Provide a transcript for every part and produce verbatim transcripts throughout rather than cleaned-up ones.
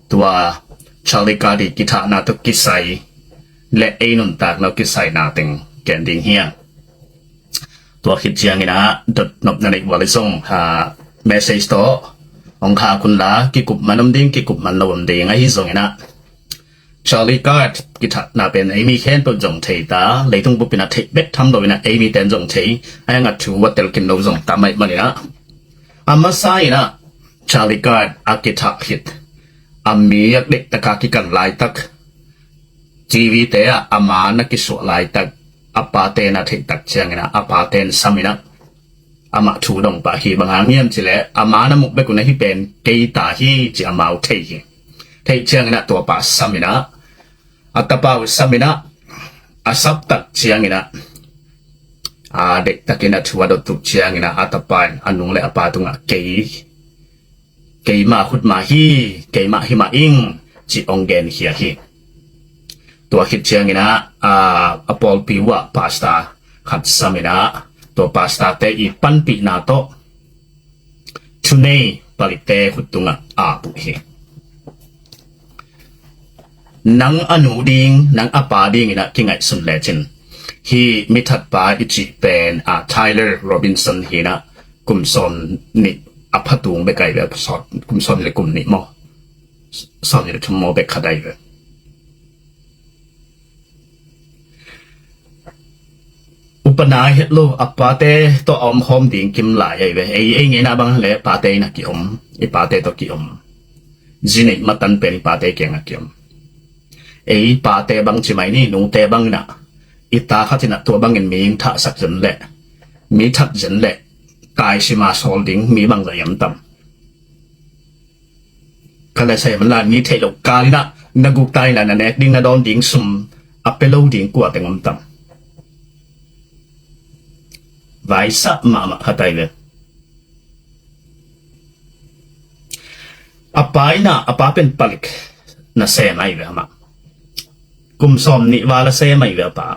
Tua Charlie Kirk i kithahna tawh kisai le ei nuntakna kisaina teng ken ding hi a. Tua khit ciangin ah dot nopna neih uh a le zong, ah, message tawh hong khak un la, kikup man om ding, kikup man lo om ding ahi zongin ah, Charlie Kirk kithahna pen ei mi khempeuh zong thei ta, leitung bupin a theih bek tham lo in ah ei miten zong thei, a hang a thu a telkim lo zong tam ahih manin ah, a masa in ah Charlie Kirk a kithah khit a mi a deihtak a kikan laitak, TV te ah ama na kisuah laitak, a pate na theihtak ciangin ah a paten sam in ah, amah thu dong pah hi. Bang hang hiam cih leh ama na muk bek un ahi pen kei ta hi ci amau thei hi. Theih ciangin ah tua pa sam in ah, a tapa uh sam in ah, a sap tak ciangin ah, a deihtakin a thu a dot uh ciangin ah, a tapa in a nu le a pa tungah kei, keimah khutmah hi, keimah hi mah ing ci hong genkhia hi. Tua khit ciangin ah, a, a pawlpi uh ah pastor khat sam in ah, tua pastor te i panpihna tawh thunei palikte khut tungah a ap uh hi. Nang a nu ding, nang a pa dingin ah kingaihsun lecin, hih mithatpa i cih pen, a, Tyler Robinson hi in ah, kum sawm nih a phatung bek ahi ve, kum sawm le kum nih maw, sawm nih le thum maw bek khat ahi ve. Upana het lo, a pate tawh a omkhawm ding kim lai ahi ve. Ei, ei ngeina bang le pate in a kiom, i pate tawh kiom. Zi neih matan pen i pate kiangah kiom. Ei pate bang ci mai ni, nute bang in ah, i ta khat in ah tua bangin mi ing thahsak zen leh, mi that zen leh, taisima sawl ding mi bangzah hiam tam? Ka le sa hiam la, mi theih loh kal in ah na gukta in ah na nek ding, na dawn ding sum a pia lo ding kua teng om tam? Vaisah mahmah khat ahi ve. A pa in ah, a pa pen palik nasem ahi ve amah. Kum sawm nih val a sem ahi ve a pa.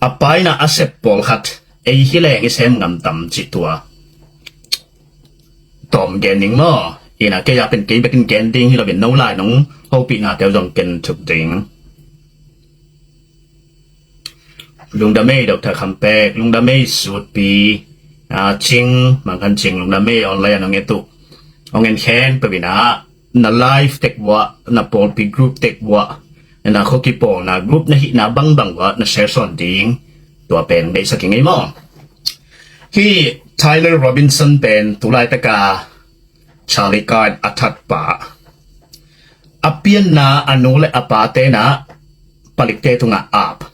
A pa in ah a sep pawlkhat ei hi leng i sem ngam tam cih tua tawm gen ning maw? In ah kei a pen kei bekin gen ding hi lo in, no lai nong hopihna teu zong ken thuk ding. Lungdam ei Doctor Khampek, lungdam ei Sutpi, a, Cing, Mangkhan Cing, lungdam ei online a nong et uh, hong en khempeuh in ah, na live tek uah, na pawlpi group tek uah, na khuakipawlna group na hihna bangbang uah na share sawn ding, tua pen deihsak ing ei maw? Hih Tyler Robinson pen tu laitaka Charlie Kirk a thatpa, a pianna a nu le a pate in ah palikte tungah ap.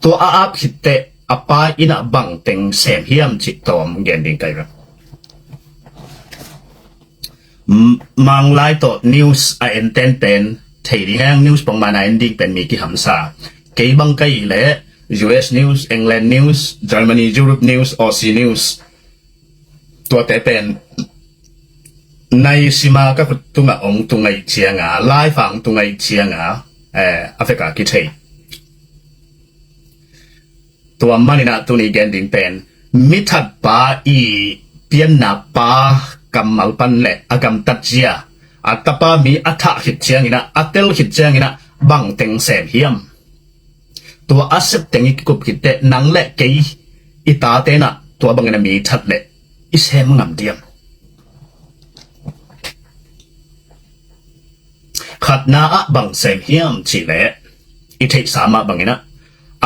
Tua a ap khitteh a pa in ah bang teng sem hiam cih tawm gen ding ka hi ve. M-, Manglai tawh news a enten pen thei ding hang, news pongman a en ding pen mi kihamsa. Kei bang ka hih leh U S news, England news, Germany, Europe news, Aussie news, tuate pen naisima ka khut tungah hong tung ahih cianga, live ah hong tung ahih cianga, eh, a veka kithei. Tua manin ah tuni gen ding pen, mithatpa i pianna pa kammal pan le a gamtat zia, a tapa mi a thah khit ciangin ah, a tel khit ciangin ah bang teng sem hiam? Tua a sep teng i kikup khitteh nang le kei i tate in ah tua bangin a mi that leh i sem ngam diam? Khatna ah bang sem hiam cih leh, i theihsa mah bangin ah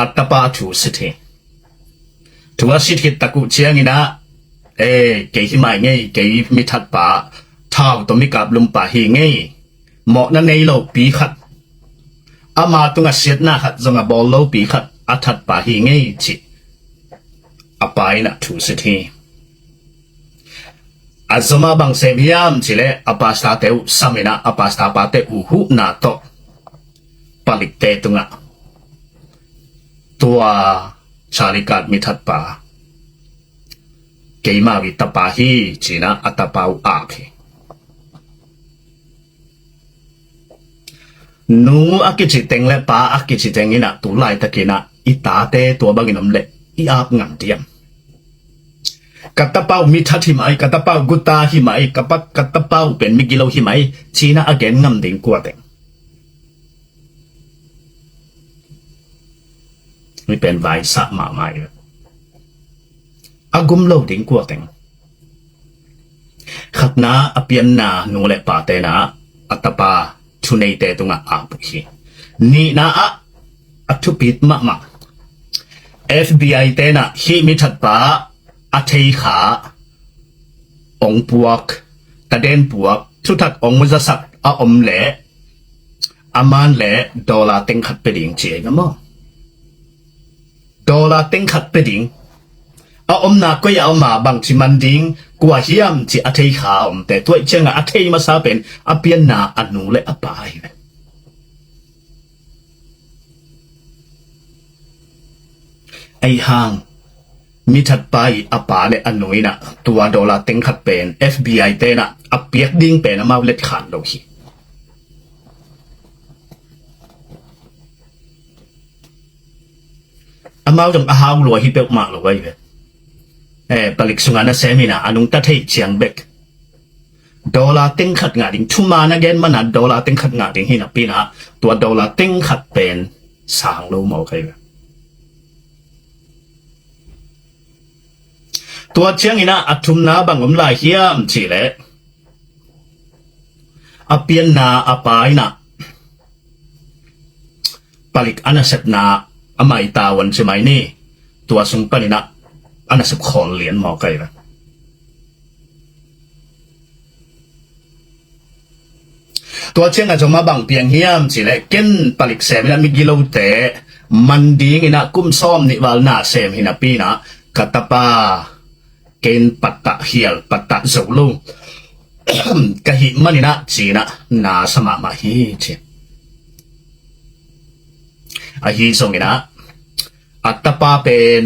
a tapa thu sit hi. Thu a sit khit tak uh ciangin ah, eh, kei hi mai ngei, kei mithatpa, thau tawh mikap lumpa hi ngei, mawhna nei lopi khat, ama tungah siatna khat zong a bawl lopi khat a thatpa hi ngei cih a pa in ah thu sit hi. A zom ah bang sem hiam cih leh, a pastor te uh sam in ah, a pastor pate uh huhna tawh palikte tungah tua Charlie Kirk mithatpa, keimah uh i tapa hi ci-in ah a tapa uh ap hi. Nu a kici teng le pa a kici teng in ah tu laitakin ah i tate tua bangin om leh i ap ngam diam? Ka tapa uh mi that hi mai, ka tapa uh guta hi mai, ka pa, ka tapa uh pen migilo hi mai, ci-in ah a gen ngam ding kua teng? Mi pen vaisah mahmah hi. A gum lo ding kua teng? Khatna, a pianna nu le pa ten ah a tapa thuneite tungah ap uh hi. Nihna ah a thupit mahmah, F B I ten ah hih mi thatpa a thei kha ong puak, taden puak, thuthak ong zasak a om leh a man le dollar teng khat pia ding ci ei na maw? Dollar teng khat pia ding. A omna koi a om a, bangci man ding, kua hiam ci a thei kha a omte, tua ciangah a thei masa pen a pianna a nu le a pa hi ve. Ahi hang mi thatpa i a pa le a nu in ah tua dollar teng khat pen F B I ten ah a piak ding pen amau letkhan lo hi. Amau zong a hau lua hi peuhmah lo ahi ve. Eh, palik sungah na sem in ah a nungta thei ciang bek dollar teng khat ngah ding, thuman a gen man ah dollar teng khat ngah ding hi napi in ah tua dollar teng khat pen sang lo mawk ahi ve. Tua ciangin ah a thumna bang om lai hiam cih leh, a pianna a pa in ah palik a nasepna, amah i tavuan ci mai ni, tua sung panin ah a nasep khawl lian mawk ahi ve. Tua ciangah zong a bang piang hiam cih leh, ken palik sem in ah migilote man dingin ah kum sawm nih val na sem hi napi in ah ka tapa ken pattah hial, pattah zo lo ka hih manin ah ci-in ah na sa mahmah hi ci. Ahi zongin ah a tapa pen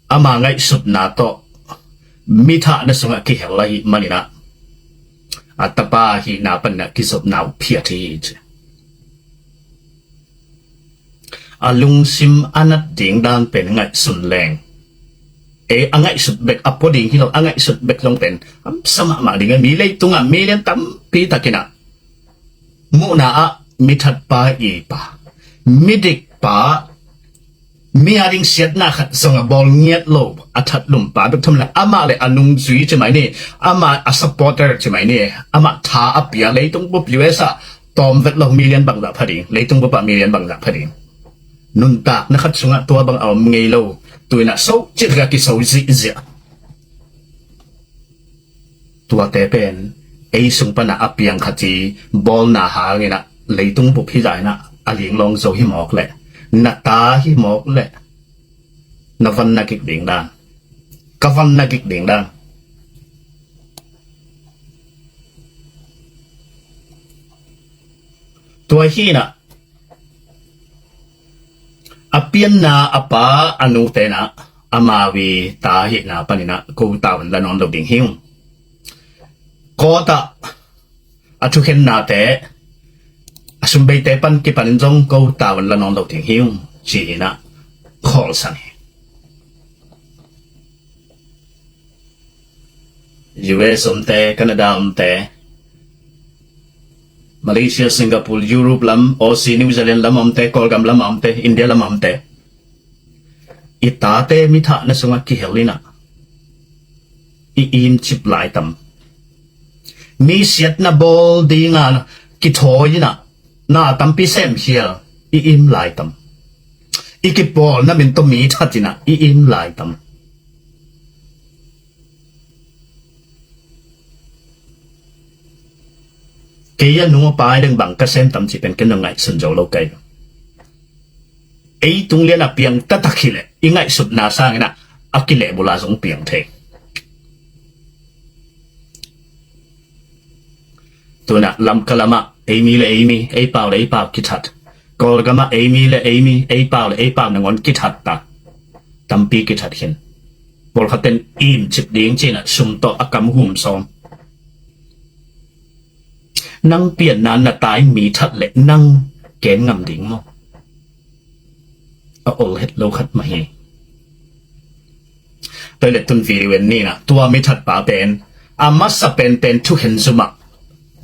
ama ngaihsutna tawh mi thahna sungah kihel ahih manin ah a tapa hihna panin ah kizopna uh phiat hi ci. A lungsim a nat ding dan pen ngaihsun leng, ei, a ngaihsut bek a pua ding hi lo, a ngaihsut bek zong pen hamsa mahmah ding a, mi leitungah million tampi takin ah muhna ah mi thatpa i pa, midik pa, mi a ding siatna khat zong a bawl ngiat lo, a that lum pa bek tham le, amah le a nungzui ci mai ni, amah a supporter ci mai ni, amah tha a pia, leitung bup U S ah tawm vet lo million bangzah pha ding, leitung bup ah million bangzah pha ding. Nuntakna khat sungah tua bang a om ngei lo, tu-in ah so cih kha kiso zihziah. Tuate pen ei sung pan ah a piang khat i bawlna hangin ah leitung bup hi zah in ah a linglawng zo hi mawk leh, na ta hi mawk leh, na van na gik ding dan, ka van na gik ding dan. Tua hi in ah a pianna a pa a nu ten ah amau i ta hihna panin ah ko tavuan la nawn lo ding hi ung. Court ah a thukhennate, a sumbeite pan kipanin zong ko tavuan la nawn lo ding hi ung ci-in ah khawlsan hi. U S omte, Canada omte, Malaysia, Singapore, Europe lam, Aussie, New Zealand lam omte, Kawlgam lam omte, India lam omte, i tate mi thahna sungah kihel in ah i imcip lai tam? Mi siatna bawl dinga kithawi in ah na tampi semkhial i im lai tam? I kipawlna min tawh mi that in ah i im lai tam? Kei a nu a pa i deng bang ka sem tam cih pen ken na ngaihsun zo lo kei. Ei tung lian a piang taktak hi leh i ngaihsutna sangin ah a kilehbul a zong piang thei. Tu-in ah Lamka lamah ei mi le ei mi, ei pau le ei pau kithat. Kawlgamah ei mi le ei mi, ei pau le ei pau nangawn kithat ta. Tampi kithat khin. Pawlkhat ten imcip ding ci-in ah sum tawh a kam hum sawm. Nang pianna na tai mi that leh nang gen ngam ding maw? A ol het lo khat mah hi. Tua hi leh tun video en ni in ah, tua mi thatpa pen a masa penpen thukhen zum ah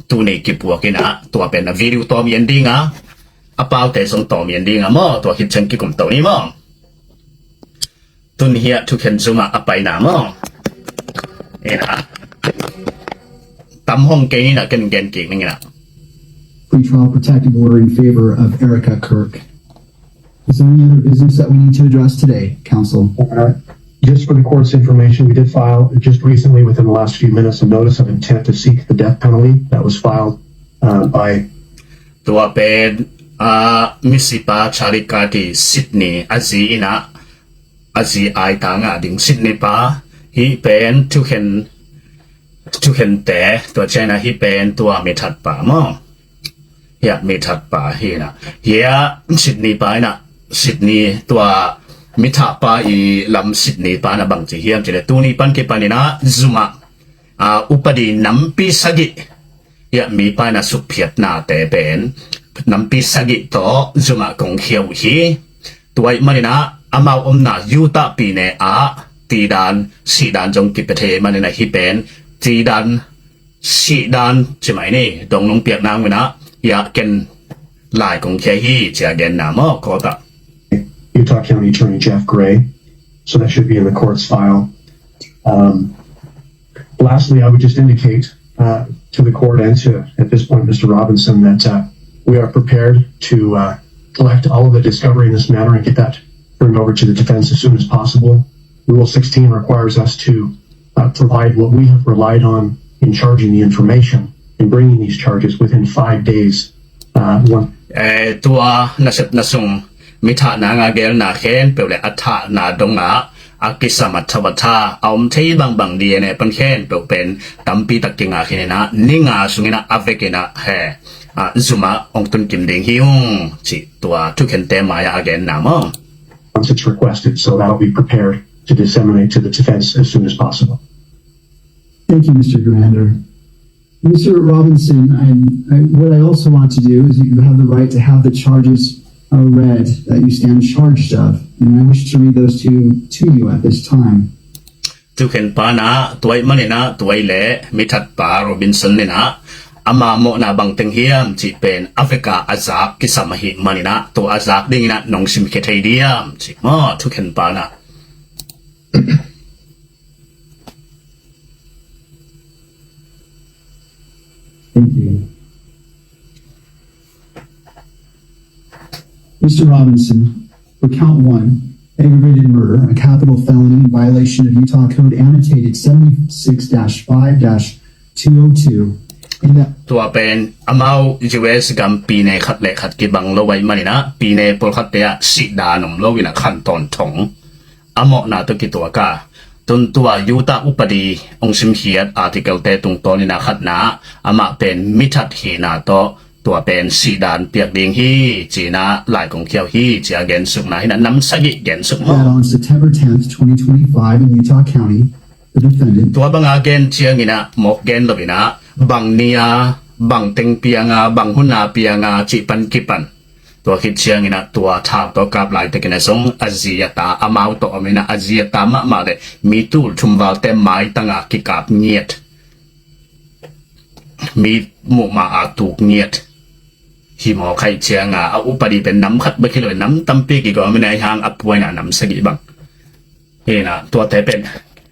tuni kipuak in ah, tua pen a video tawm en ding a, a paute zong tawm en ding a maw, tua khit ciang kikum to ni maw. Tun hiah thukhen zum ah a paina maw. Ina, tam hong kei ni in ah, ken gen kik ning in ah. Pretrial protective order in favor of Erica Kirk. Is there any other business that we need to address today, counsel? Uh, just for the court's information, we did file just recently, within the last few minutes, a notice of intent to seek the death penalty that was filed uh, by Tua pen, ah, misipa Charlie Kirk i Sydney a zi in ah, a zi aita ngah ding Sydney pa, hih pen thukhen, thukhente, tua ciang in ah hih pen tua mi thatpa maw. Hiah mi thatpa hi in ah, hiah Sydney pa in ah, Sydney tua mi thahpa i lam Sydney pa in ah bang ci hiam cih leh, tuni pan kipan in ah zum ah, ah, upadi nampi sagih, hiah mipa in ah sukphiatnate pen nampi sagih tawh zum ah kong khia uh hi. Tua ahih man in ah amau omna Utah pine ah tidan sihdan zong kipia thei ahih man in ah, hih pen tidan sihdan ci mai ni, dong nong piak nang in ah, hiah ken lai kong khia hi ci a genna maw, court ah. Utah County Attorney Jeff Gray. So that should be in the court's file. Um, lastly, I would just indicate uh, to the court and to, at this point, Mister Robinson, that uh, we are prepared to uh, collect all of the discovery in this matter and get that turned over to the defense as soon as possible. Rule sixteen requires us to uh, provide what we have relied on in charging the information and bringing these charges within five days. Uh, one. Eh, tua nasepna sung mi thahna nga gelna khempeuh le a thahna dongah a kisam a tha a tha a om thei bangbang D N A pan khempeuh pen tampi tak kinga khin in ah, ni nga sung in ah a vek in ah he, ah, zum ah hong tun kim ding hi ung cih tua thukhente mai ah a genna maw. Once it's requested, so that'll be prepared to disseminate to the defense as soon as possible. Thank you, Mister Commander. Mister Robinson, I, I, what I also want to do is you have the right to have the charges uh, read that you stand charged of, and I wish to read those to, to you at this time. Thukhen pa in ah, tua ahih man in ah, tua hi leh mi thatpa Robinson in ah ama mawhna bang teng hiam cih pen a vek a a zak kisam ahih man in ah, tua a zak ding in ah nong simkhia thei diam cih maw, thukhen pa in ah. Thank you. Mister Robinson, for count one, aggravated murder, a capital felony in violation of Utah Code annotated seventy-six dash five dash two oh two. In that Tua pen amau U S gam pine khat le khat kibang lo ahih man in ah, pine pawlkhatte ah sihdan om lo in ah khan tawnthong a mawhna tawh kituak a, tun tua Utah upadi hong simkhiat article-te tungtawn in ah khatna, amah pen mi that hihna tawh tua pen sihdan piak ding hi ci in ah lai kong khia uh hi ci a gensukna hi in ah, nam sagih gensuk maw. That on September tenth, twenty twenty-five in Utah County, the defendant. Tua bang a gen ciang in ah mawk gen lo in ah, bang ni a, bang teng piang a, bang hun a piang a cih pan kipan, tua khit ciang in ah tua thau tawh kap laitak in ah zong a zi a ta amau tawh om in ah, a zi a ta mahmah le mi tul thum valte maitang a kikap ngiat, mi muhma a tuk ngiat hi mawk ahih ciang a, a upadi pen nam khat bek hi lo, nam tampi kigawm in ah, ahi hang a puaina nam sagih bang hi in ah, tuate pen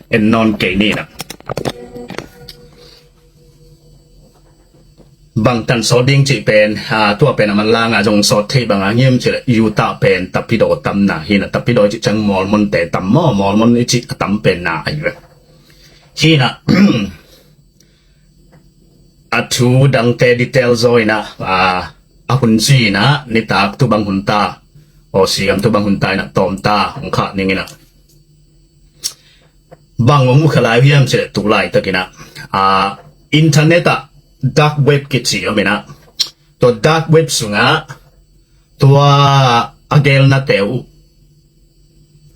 en nawn kei ni in ah. Bangtan sawt ding cih pen, ah, tua pen a manlang a zong sawt thei bang a ngiam cih leh, Utah pen tapidaw tamna hi in ah, tapidaw i cih ciang Mormon-te tam maw, Mormon i cih a tam pen na ahi ve. Hi in ah, a thu dangte detail zaw in ah, ah, a hun zui in ah, nitak tu bang hun ta, Aussie gam tu bang hun ta in ah, tawm ta, hong khah ning in ah. Bang hong mukhia lai uh hiam cih leh, tu laitak in ah, ah, internet ah dark web kici om in ah, tua dark web sungah tua a gelnate uh,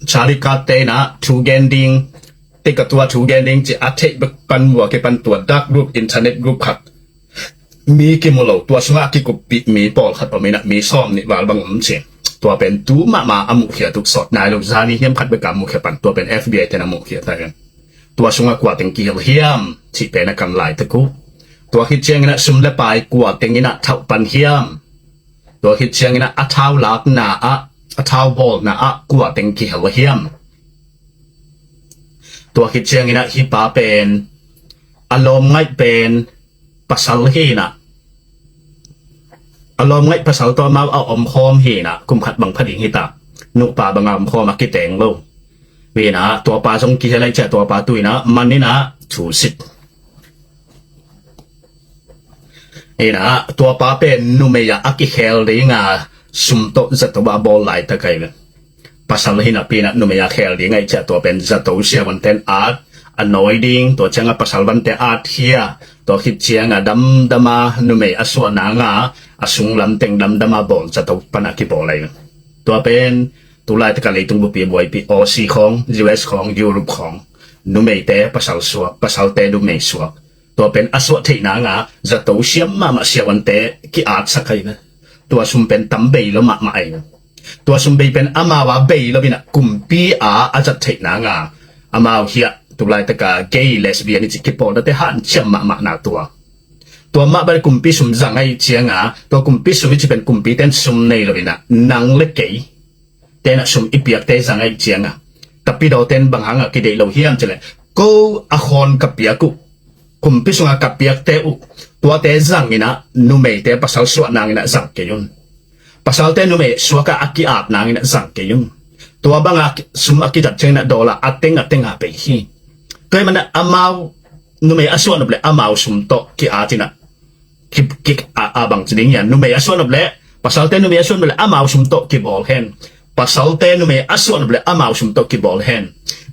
Charlie Kirk-te in ah thu gen ding, tek a tua thu gen ding cih a theih bek pan, mua kipan tua dark group, internet group khat, mi kimu lo, tua sungah kikuppih mi pawlkhat om in ah, mi sawm nih val bang om ci. Tua pen tu mahmah a muhkhiat uh sawt nai lo, zani hiam khat bek a muhkhiat pan, tua pen F B I ten a muhkhiat ta hi. Tua sungah kua teng kihel hiam cih pen a kan laitak uh. Tua khit ciangin ah sum le pai kua teng in ah thauh pan hiam. Tua khit ciangin ah a thau lakna ah, a thau bawlna ah kua teng kihel hiam. Tua khit ciangin ah hih pa pen a lawm ngaih pen pasal hi in ah, a lawm ngaih pasal tawh amau a omkhawm hi in ah, kum khat bang pha ding hi ta, nupa bang a omkhawm a kiteng lo. Hi in ah tua pa zong kihel lai ciah, tua pa tu in ah man in ah thu sit. Hi in ah tua pa pen numei ah a kikhel ding a, sum tawh zato a bawl laitak ahi ve. Pasal hi napi in ah numei a khel ding ahih ciah tua pen zato siavuante'n at a nawi ding, tua ciangah pasal vante at hi a, tua khit ciangah damdam a numei a suah nang a, a sunglam teng damdam a bawl zato pan a kibawl ahi ve. Tua pen tu laitak a leitung bupi buaipi, Aussie khawng, U S khawng, Europe khawng, numeite pasal suak, pasalte numei suak. Tua pen a suah theih nang a zato siam mahmah siavuante ki-atsak ahi ve. Tua sum pen tam bei lo mahmah ahi ve. Tua sum bei pen amau a bei lo in ah kumpi a a zat theih nang a, amau hiah tu laitak a gay lesbian i cih kipawlnate hanciam mahmah na tua. Tua mah bang kumpi sum zang ahih ciang a, tua kumpi sum i cih pen kumpite'n sum nei lo in ah nang le kei te'n ah sum i piakte zang ahih ciang a, tapidawte'n bang hang a kideih lo hiam cih leh, ko a khawn ka piak uh, kumpi sungah ka piakte uh, tuate zang in ah numeite pasal suah nang in ah zang kei un. Pasalte numei suak a a ki-at nang in ah zang kei un. Tua bang a sum a kizat ciangin ah dollar a teng a teng a bei hi. Tua ahih manin ah amau numei a suah nop leh amau sum tawh ki-at in ah ki, ki, a, a bang ci ding hiam, numei a suah nop leh, pasalte numei a suah nop leh amau sum tawh kibawl hen. Pasalte numei a suah nop leh amau sum tawh kibawl hen.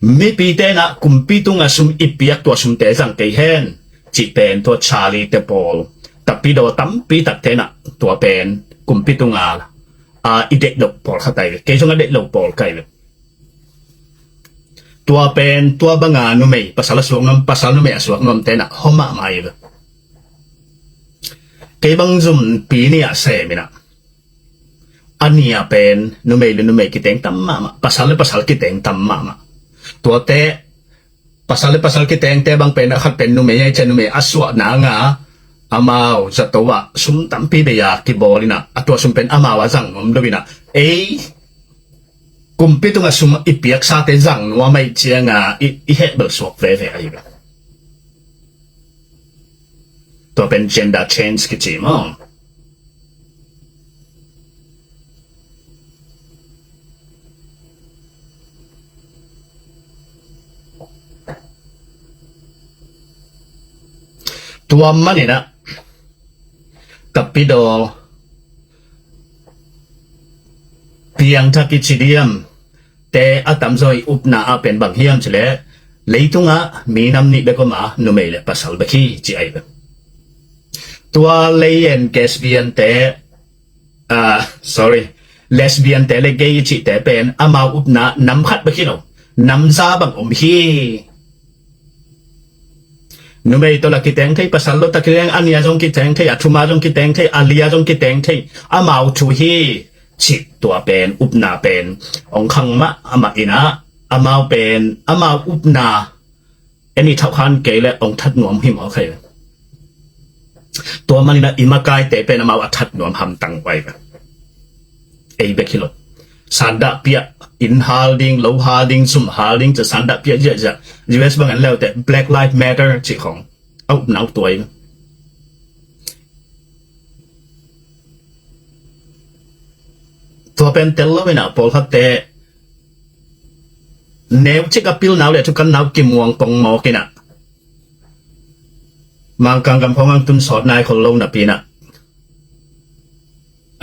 Mipite'n ah kumpi tungah sum i piak, tua sumte zang kei hen, cih pen tua Charlie te pawl, tapidaw tampi takte'n ah tua pen kumpi tungah a i deih loh pawl khat ahi ve. Kei zong a deih loh pawl ka hi ve. Tua pen tua bang a numei pasal a suak nuam, pasal numei a suak nuamte'n ah hawm mahmah hi ve. Kei bang zumpi nih a sem in ah, a nih a pen numei le numei kiteng tam mahmah, pasal le pasal kiteng tam mahmah. Tuate, pasal le pasal kitengte bang pen a khat pen numei ahih ciang numei a suah nang a, amau zato ah sum tampi bei a kibawl in ah, a tua sum pen amau a zang nuam lo in ah, ei kumpi tungah sum i piaksate zang nuam ahih ciang a i, i heh bel suak veve ahi ve. Tua pen gender change kici maw. Tua manin ah tapidaw piangthak i ci diam te a tamzaw i upna ah pen bang hiam cih leh, leitungah minam nih bek om a, numei le pasal bek hi ci ahi ve. Tua lei en lesbian te, ah, sorry, lesbian te le gay i cihte pen amau upna nam khat bek hi lo, nam za bang om hi. Numei tawh la kiteng thei, pasal tawh la kiteng, a nih a zong kiteng thei, a thum a zong kiteng thei, a li a zong kiteng thei, amau thu hi. Cih tua pen upna pen ong khang mahmah in ah, amau pen amau upna en i thauhkhan kei leh ong that nuam hi maw khai. Tua manin ah i makaite pen amau a that nuam hamtang uh ahi ve. Ei bek hi lo. Sandah piah, inn hal ding, lo hal ding, sum hal ding, tua sandah piah ziahziah. U S bang en leute Black Lives Matter cih khong a upna uh tua hi. Tua pen tel lo in ah pawlkhatte neu cik a pilna uh le thukanna uh kimuang pongmawk in ah, Mangkang gam khawng ang tun sawt nai khol lo napi in ah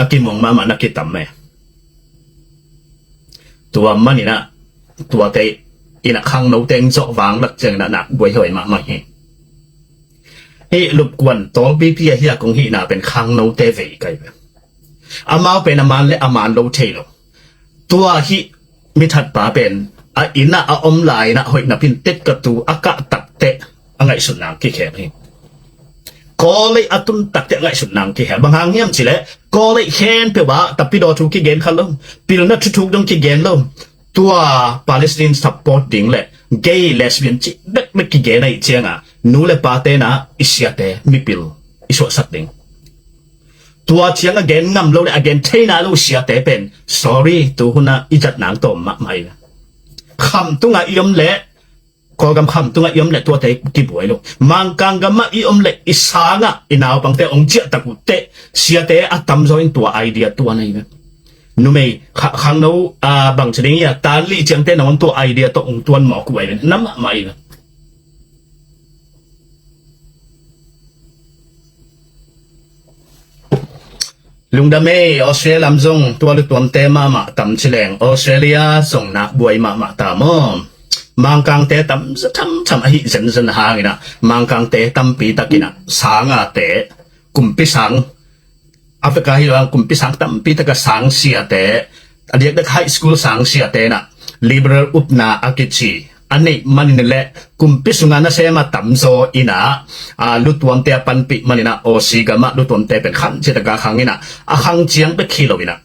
a kimuang mahmah na kitam e. Tua manin ah tuate in ah khangno teng zawh vanglak ciangin ah nak buaihuai mahmah hi. Hih lupkuan tawlpipi ahi a kong hihna pen khangnote vei kai ve. Amau pen a man le a man lo thei lo. Tua hih mithatpa pen a inn ah a om lai in ah hoih napin tetkatu a kah takteh a ngaihsutna kikhel hi. College a tun takte a ngaihsut nang kihel. Bang hang hiam cileh, college khempeuh ah tapidaw thu kigen kha lo, pilna thuthuk dong kigen lo. Tua Palestine support ding le gay lesbian cih bekbek kigen ahih cianga nu le pa tenah i siate mipil i suahsak ding. Tua ciang a gen ngam lo le a gen theina lo siate pen, sorry, tu hunah i zat nang tawm mahmah i. Khamtungah i om leh, Kawlgam khamtungah i om leh tuate kibuai lo. Mangkang gamah i om leh i sangah i naupangte hong ciahtak uh teh, siate a tamzaw in tua idea tuan ahi ve. Numei kha-, khangno, a, bang ci ding ia, tan lih ciangte nangawn tua idea tawh hong tuan mawk uh ahi ve. Na mahmah i ve. Lungdam ei, Australia lam zong tua lutuamte mahmah tam cileng, Australia zong nak buai mahmah ta maw? Mangkangte tam za tham tham ahi zenzen hanginah, Mangkangte tampi takinah sangate, kumpi sang, Africa hi lo ang kumpi sang tampi taka sang siate, a diakdiak high school sang siate inah liberal upna a kici a neih manin le kumpi sunga nasem a tamzaw inah, a, lutuamte a panpih maninah Aussie gamah lutuamte pen khan citaka khang inah, a khang ciang bek hi lo inah,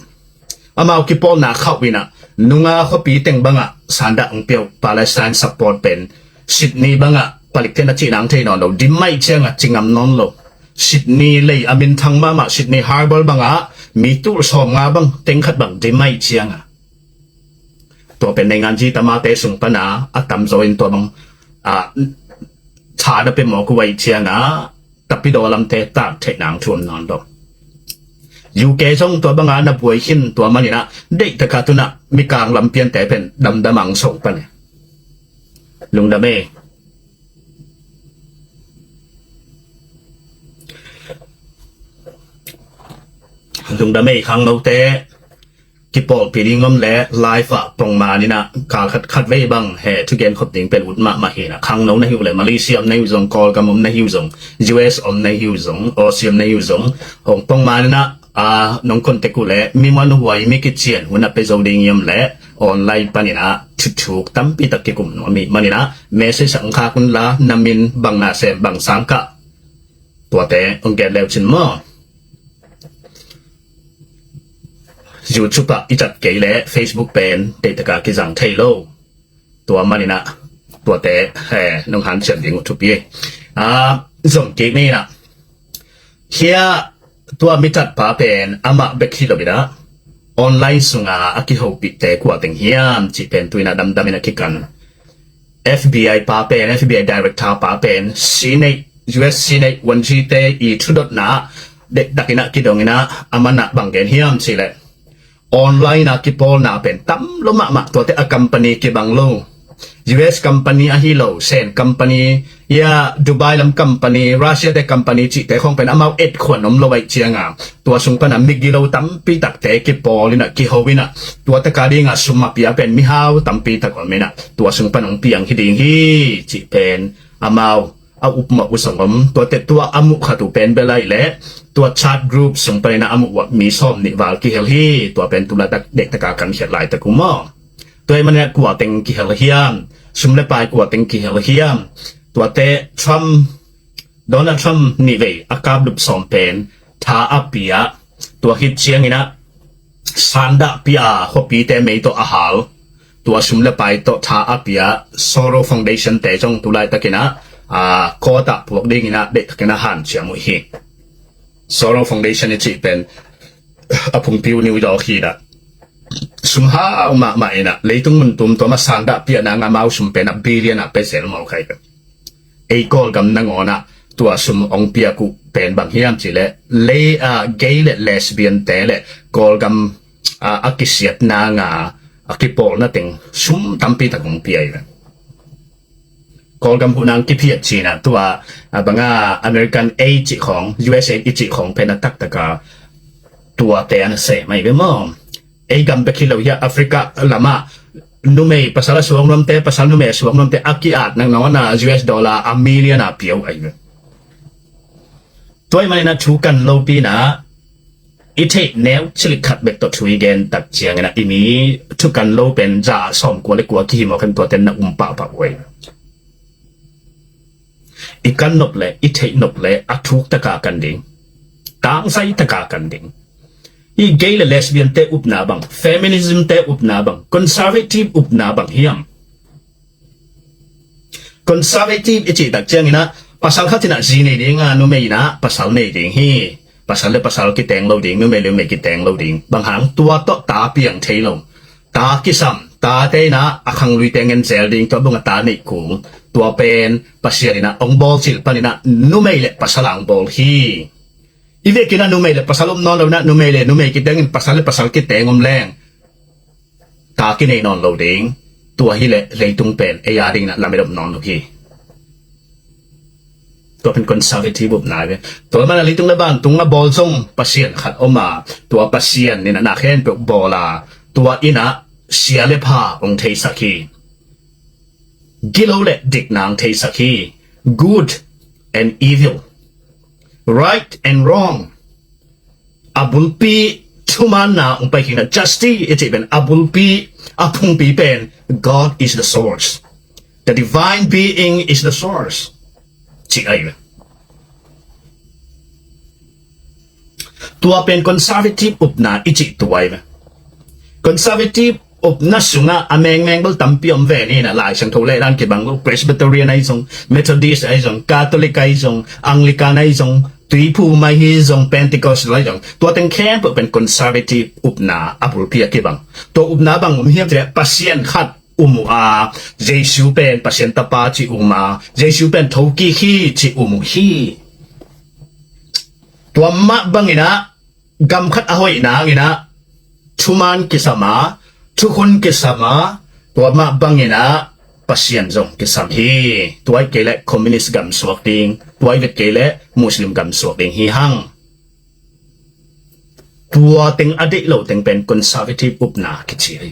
amau kipawlna khauh inah, nunga khuapi teng bangah sandah hong pia uh, Palestine support pen Sydney bangah palikte na cih nang thei nawn lo, dim maih ciangah ci ngam nawn lo. Sydney lei a minthang mahmah Sydney Harbour bangah mi tul sawmnga bang tengkhat bang dim maih ciangah, tua pen neingan zi tamate sung pana a tamzaw in tua bang, a, tha na pia mawk uh ahi ciangah tapidaw lamte tak theih nang thuam nawn lo. UK zong tua banga na buai khin tua maninah deihtaka tunah mikang lampiante pen damdam ang song pan e. Lungdam ei. Lungdam ei khangnote. Kipawlpih ding om le live ah pongman inah kal khat khat vei bang he thugen khop ding pen ut mahmah hinah, khangno na hi uh le Malaysia om na hi uh zong, Kawlgam om na hi uh zong, US om na hi uh zong, Aussie om na hi uh zong, hong pongman inah, a, nong contact uh le mi muan huai mi kician hun a pe zo ding i om le online paninah thuthuk tampi tak kikum nuam i maninah message sang khak un la, na min, bang na sem, bang sang kah, tuate hong gen leu cin maw? YouTube ah i tat kei le Facebook pen deihtaka kizang thei lo. Tua maninah tuate he nong hanciam ding uh thupi. A, zom kik ni inah, hia tua mitatpa pen amah bek hi lo inah online sunga a kihopihte kua teng hiam cih pen tu inah damdam inah kikan. FBI pa pen, FBI director pa pen, Senate, US Senate vuanzite i thudotna ah dektakinah kidonginah a manah bang gen hiam cihleh, online a kipawlna pen tam lo mahmah, tuate a company kibang lo. US company ahi lo, Sen company, ia Dubai lam company, Russia te company cihte khawng pen amau etkhuan om lo aih cianga tua sung pana migilo tampi takte kipawl inah kiho inah, tua taka dingah sum a pia pen mihau tampi tak om inah tua sung pan hong piang hi ding hi cih pen amau a upmawh uh zong om. Tuate tua a muh khat uh pen bel aih leh tua chat group sung paninah a muh uh mi sawm nih val kihel hi. Tua pen tulaitak deihtaka kan khiat laitak uh maw? Tua ih maninah kua teng kihel hiam, sum le pai kua teng kihel hiam? Tuate Trump, Donald Trump nihvei a kaplup sawm pen tha a pia, tua khit cianginah sandah pia, khuapite mei tawh a hal, tua sum le pai tawh tha a pia Soros Foundation te zong tulaitakinah, a, court ah puak dinginah deihtakinah hanciam uh hi. Soros Foundation i cih pen a phungpi uh New York hi dah. Sum hau mahmah inah leitung mun tumtuam a sandah piahna ngah amau sum pen a billion ah pe zel mawk ahi pen. Ei Kawlgam nangawnah tua sum hong piak uh pen bang hiam cihleh, lei, a, gay le lesbian te le Kawlgam, a, a kisiatna nga a kipawlna teng sum tampi tak hong pia hi. Kawlgam huhnang kiphiat cinah tua, a, banga American aid cih khawng, US aid i cih khawng pen a taktaka tuate a na sem ahi ve maw? Ei gam bek hi lo hi a, Africa lamah numei pasal a suak nuamte, pasal numei a suak nuamte a ki-at nang nangawnah US dollar a million a pia uh ahi ve. Tua ih maninah thu kan lopi inah i theih neu cilik khat bek tawh thu i gen tak cianginah i mi thu kan lo pen za sawmkua le kua kihi mawk hen, tuate na um pahpah uh ahi. i kan nop le i theih nop le a thuk taka kan ding, tangzai taka kan ding. I gay le lesbian te upna bang, feminism te upna bang, conservative upna bang hiam? Conservative i cih tak ciangin ah pasal khat in ah zi nei ding a, numei in ah pasal nei ding hi. Pasal le pasal kiteng lo ding, numei le numei kiteng lo ding. Bang hang? Tua tawh ta piang thei lo, ta kisam, tate in ah a khanglui teng en zel ding, tua bang a ta neih kul. Tua pen Pasian in ah hong bawl cil panin ah numei le pasal a hong bawl hi. I vekin ah numei le pasal om nawn lo in ah, numei le numei kiteng in, pasal le pasal kiteng om leng ta kinei nawn lo ding. Tua hi leh leitung pen ei a dingin ah lamet om nawn lo hi. Tua pen conservative upna hi ve. Tua man a leitung le vantung a bawl zong Pasian khat om a, tua Pasian in ah na khempeuh bawl a, tua in ah sia le pha hong theisak hi. Gilo le dikna hong theisak hi. Good and evil, right and wrong, a bulpi thumaanna hong pai khin a, justice i cih pen a bulpi, a phungpi pen God is the source. The divine being is the source, cih ahi ve. Tua pen conservative upna i cih tua ahi ve. Conservative upna sungah a mengmeng bel tampi om ve ni in ah, Lai Siangtho leh dan kibang lo, Presbyterian ahi zong, Methodist ahi zong, Catholic ahi zong, Anglican ahi zong, Tuiphum ahi zong, Pentecostal ahi zong, tua teng khempeuh pen conservative upna a bulpi a kibang. Tua upna bang om hiam cih leh Pasian khat um uh a, Jesu pen Pasian Tapa ci um a, Jesu pen thokik hi ci um uh hi. Tua mah bangin ah gam khat a hoih nangin ah thumaan kisam a, thukhun kisam a, tua mah bangin ah Pasian zong kisam hi. Tua ahih kei leh communist gam suak ding, tua ahih kei leh Muslim gam suak ding hi hang. Tua teng a deih lo teng pen conservative upna kici hi.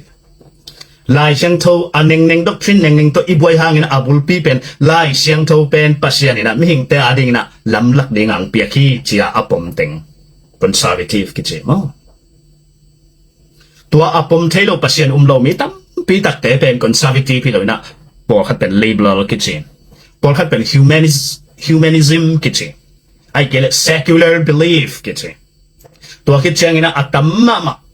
Lai Siangtho a nengneng, doctrine nengneng tawh i buai hangin a bulpi pen Lai Siangtho pen Pasian in ah mihingte a dingin ah lamlak ding a hong piak hi ci-a a pom teng conservative kici maw. Tua a pom thei lo, Pasian um lo mi tampi takte pen conservative hi lo in ah, pawlkhat pen liberal kici, pawlkhat pen humanis-, humanism kici, ahih kei leh secular belief kici. Tua khit ciangin ah a tam mahmah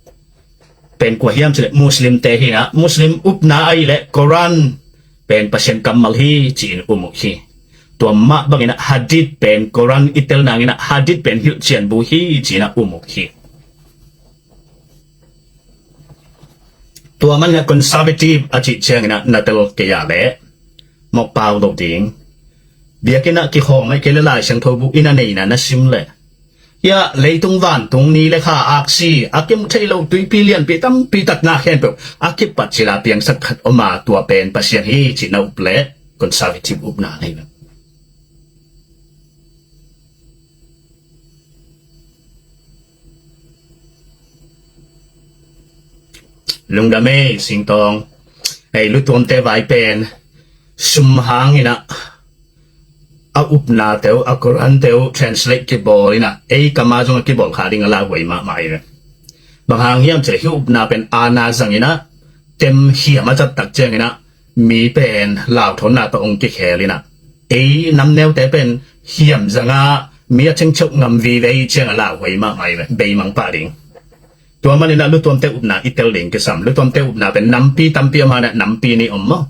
pen kua hiam cih leh Muslim te hi in ah, Muslim upna ahih leh Koran pen Pasian kammal hi ci-in um uh hi. Tua mah bangin ah Hadith pen, Koran i tel nangin ah Hadith pen hilhcian bu hi ci-in ah um uh hi. Tua manin ah conservative a cih ciangin ah na tel kei a leh mawk pau lo ding. Biakinn ah kikhawm ahih kei leh Lai Siangtho bu inn a nei in ah na sim leh, hiah leitung vantung ni le kha, aksi, a kim thei lo tuipi lianpi tampi tak na khempeuh a kipat cil a piangsak khat om a, tua pen Pasian hi cih na up leh conservative upna nei lo. Lungdam ei, Singtawng. Ei, lutuamte vai pen sum hangin ah a upnate uh, a Koran te uh translate kibawl in ah, ei kam a zong a kibawl kha ding a lauhuai mahmah hi ve. Bang hang hiam cih leh hih upna pen aana zangin ah tem hiam a zat tak ciangin ah mi pen lauthawnna tawh hong kikhel in ah, ei namneute pen hiam zang a mi a chengcheuh ngam vive hi ciang a lauhuai mahmah hi ve, beimang pah ding. Tua manin ah lutuamte upna i tel ding kisam. Lutuamte upna pen nampi tampi om hang in ah nampi nih om maw.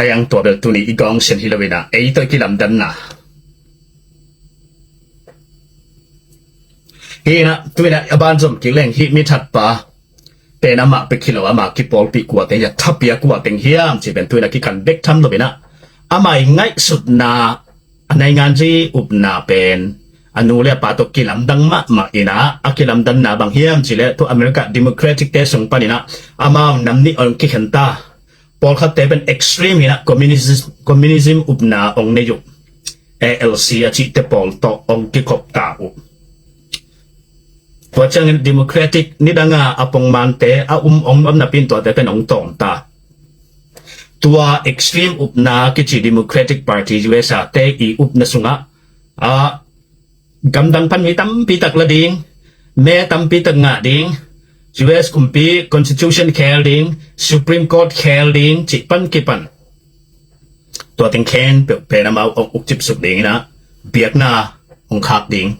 A yang tua bel tuni i gawng sian hi lo in ah, ei tawh i kilamdanna. Hi in ah, tu in ah a ban zom kik leng, hih mi thatpa pen amah bek hi lo, amah kipawlpih kua teng hiam, thapiak kua teng hiam cih pen tu in ah kikan bek tham lo in ah, amah i ngaihsutna, a nainganzi upna pen a nu le a pa tawh kilamdang mahmah in ah, a kilamdanna bang hiam cih leh tu America Democratic te sung panin ah amau nam nih hong kikhen ta. Pawlkhatte pen extreme hi in ah, communism, communism upna hong nei uh, A L C a cihte pawl tawh hong kikhop ta uh. Tua ciangin Democratic nidang a a pongmante a um hong nuam napi in tuate pen hong tawm ta. Tua extreme upna kici Democratic Party U S A te i upna sungah a gamdang pan mi tampi tak la ding, me tampi tak ngah ding, U S kumpi constitution khel ding, Supreme Court khel ding cih pan kipan Tua teng khempeuh pen amau hong ukcip suk ding in ah, biakna hong khak ding.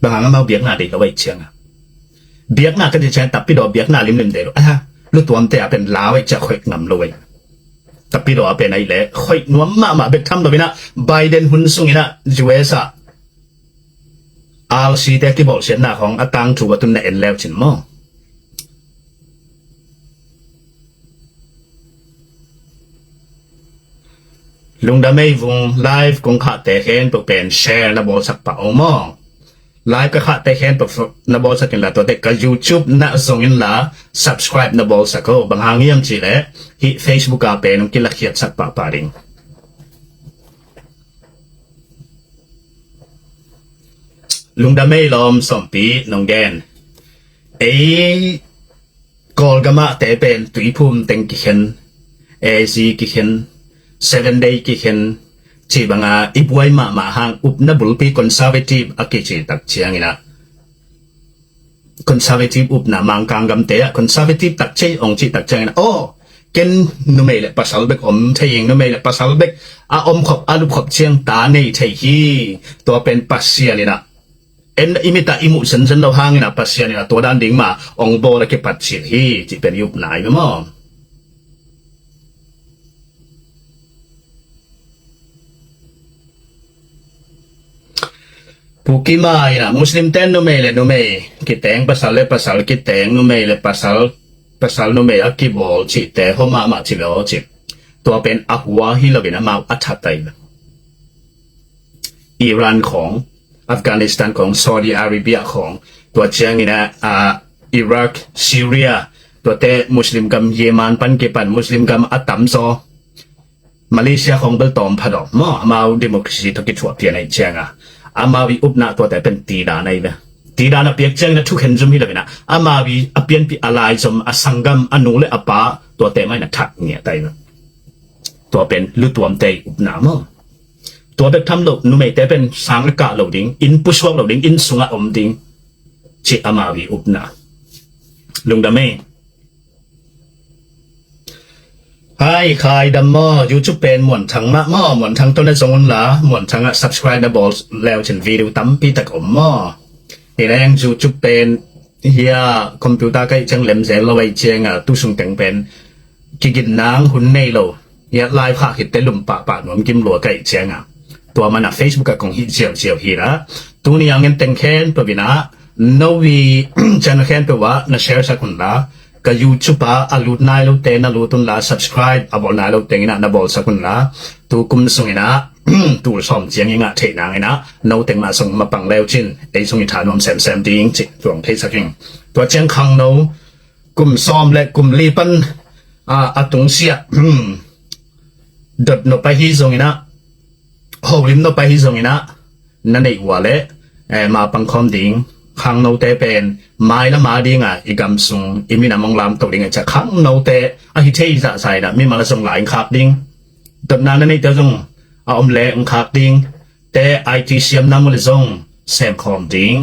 Bang hang amau biakna deih lo ahih ciangin ah, biakna ka cih ciang Tapidaw biakna limlim deih lo. Aha, lutuamte a pen lau ahih ciang khoih ngam lo ei. Tapidaw a pen ahih leh khoih nuam mahmah bek tham lo in ah, Biden hun sung in ah U S ah R C te kibawlsiatna khawng a tangthu a tun na en leu cin maw? Lungdam ei. Vung live kong khahte khempeuh pen share na bawlsak pah o maw? Live ka khahte khempeuh na bawlsak inla, tuate ka YouTube na zong inla subscribe na bawlsak o. Bang hang hiam cih leh hih Facebook a pen hong kilakhiatsak pahpah ding. Lungdam ei lawm Sawmpi, nong gen. Ei Kawlgam ah te pen Tuiphum teng kikhen, A Z kikhen, Seven Day kikhen, cih banga i buai mahmah hang upna bulpi conservative a kici tak ciangin ah, conservative upna Mangkang gamte ah conservative tak cei hong cih tak ciangin ah, aw, ken numei le pasal bek om thei ing, numei le pasal bek a om khop a lup khop ciang ta nei thei hi. Tua pen Pasian in ah, en i mit ah i muh zenzen lo hangin ah Pasian in ah tua dan ding mah hong bawl a kipat cil hi, cih pen i upna ahi ve maw? Pu Kima in ah, Muslim ten numei le numei kiteng, pasal le pasal kiteng, numei le pasal, pasal numei a kibawl cihte hua mahmah ci ve aw ci. Tua pen a hua hi loin amau a that ahi ve. Iran khawng, Afghanistan khawng, Saudi Arabia khawng, tua ciangin ah, ah, Iraq, Syria, tuate Muslim gam, Yemen pan kipan Muslim gam a tamzaw, Malaysia khawng bel tawm phadawm maw, amau democracy tawh kithuah pian ahih ciangin ah, amau i upna tuate pen tidan ahi ve. Tidan a piak ciangin ah thukhen zum hi loin ah, amau i a pianpih a laizom a sanggam a nu le a pa tuate mah in ah that ngiat ahi ve. Tua pen lutuamte i upna maw? Tua bek tham lo, numeite pen sang a kah lo ding, inn pusuak lo ding, inn sungah om ding, cih amau i upna. Lungdam ei. Hai, Khai Dam maw, YouTube pen Muanthang mah maw, Muanthang tawh na zong unla, Muanthang ah subscribe na bawl leu cin video tampi tak om maw? Hi leng YouTube pen hia computer ka hih ciang lem zel lo ahih ciangin ah, tu sung teng pen kigin nang hun nei lo. Hia live khah khitte lum pahpah nuam kim lua ka hih ciangin ah, tua man ah Facebook ah kong hih ziauziau hi la. Tuni a ngen teng khempeuh in ah, no i channel khempeuh ah na share sak unla, ka YouTube ah a lut nai lote na lut unla, subscribe a bawl nai lo teng in ah na bawlsak unla, tu kum sung in ah tul sawm ciang i ngah theih nang in ah, no teng mah sung mapang leu cin, ei sung i tha nuam semsem ding cih tuang theisak ing. Tua ciang khangno kum sawm le kum li pan, ah, a tungsiah dot nop ahi zongin ah, holim nop ahi zongin ah, na neih uh a leh, eh, ma pangkhawm ding, khangnote pen mai le ma ding ah i gam sung i minam hong lamto ding ahih ciang khangnote ahi thei zahzah in ah mimal a zong lai hong khak ding, dotna na neihte zong a om leh hong khak ding, te I T siamna mu le zong semkhawm ding,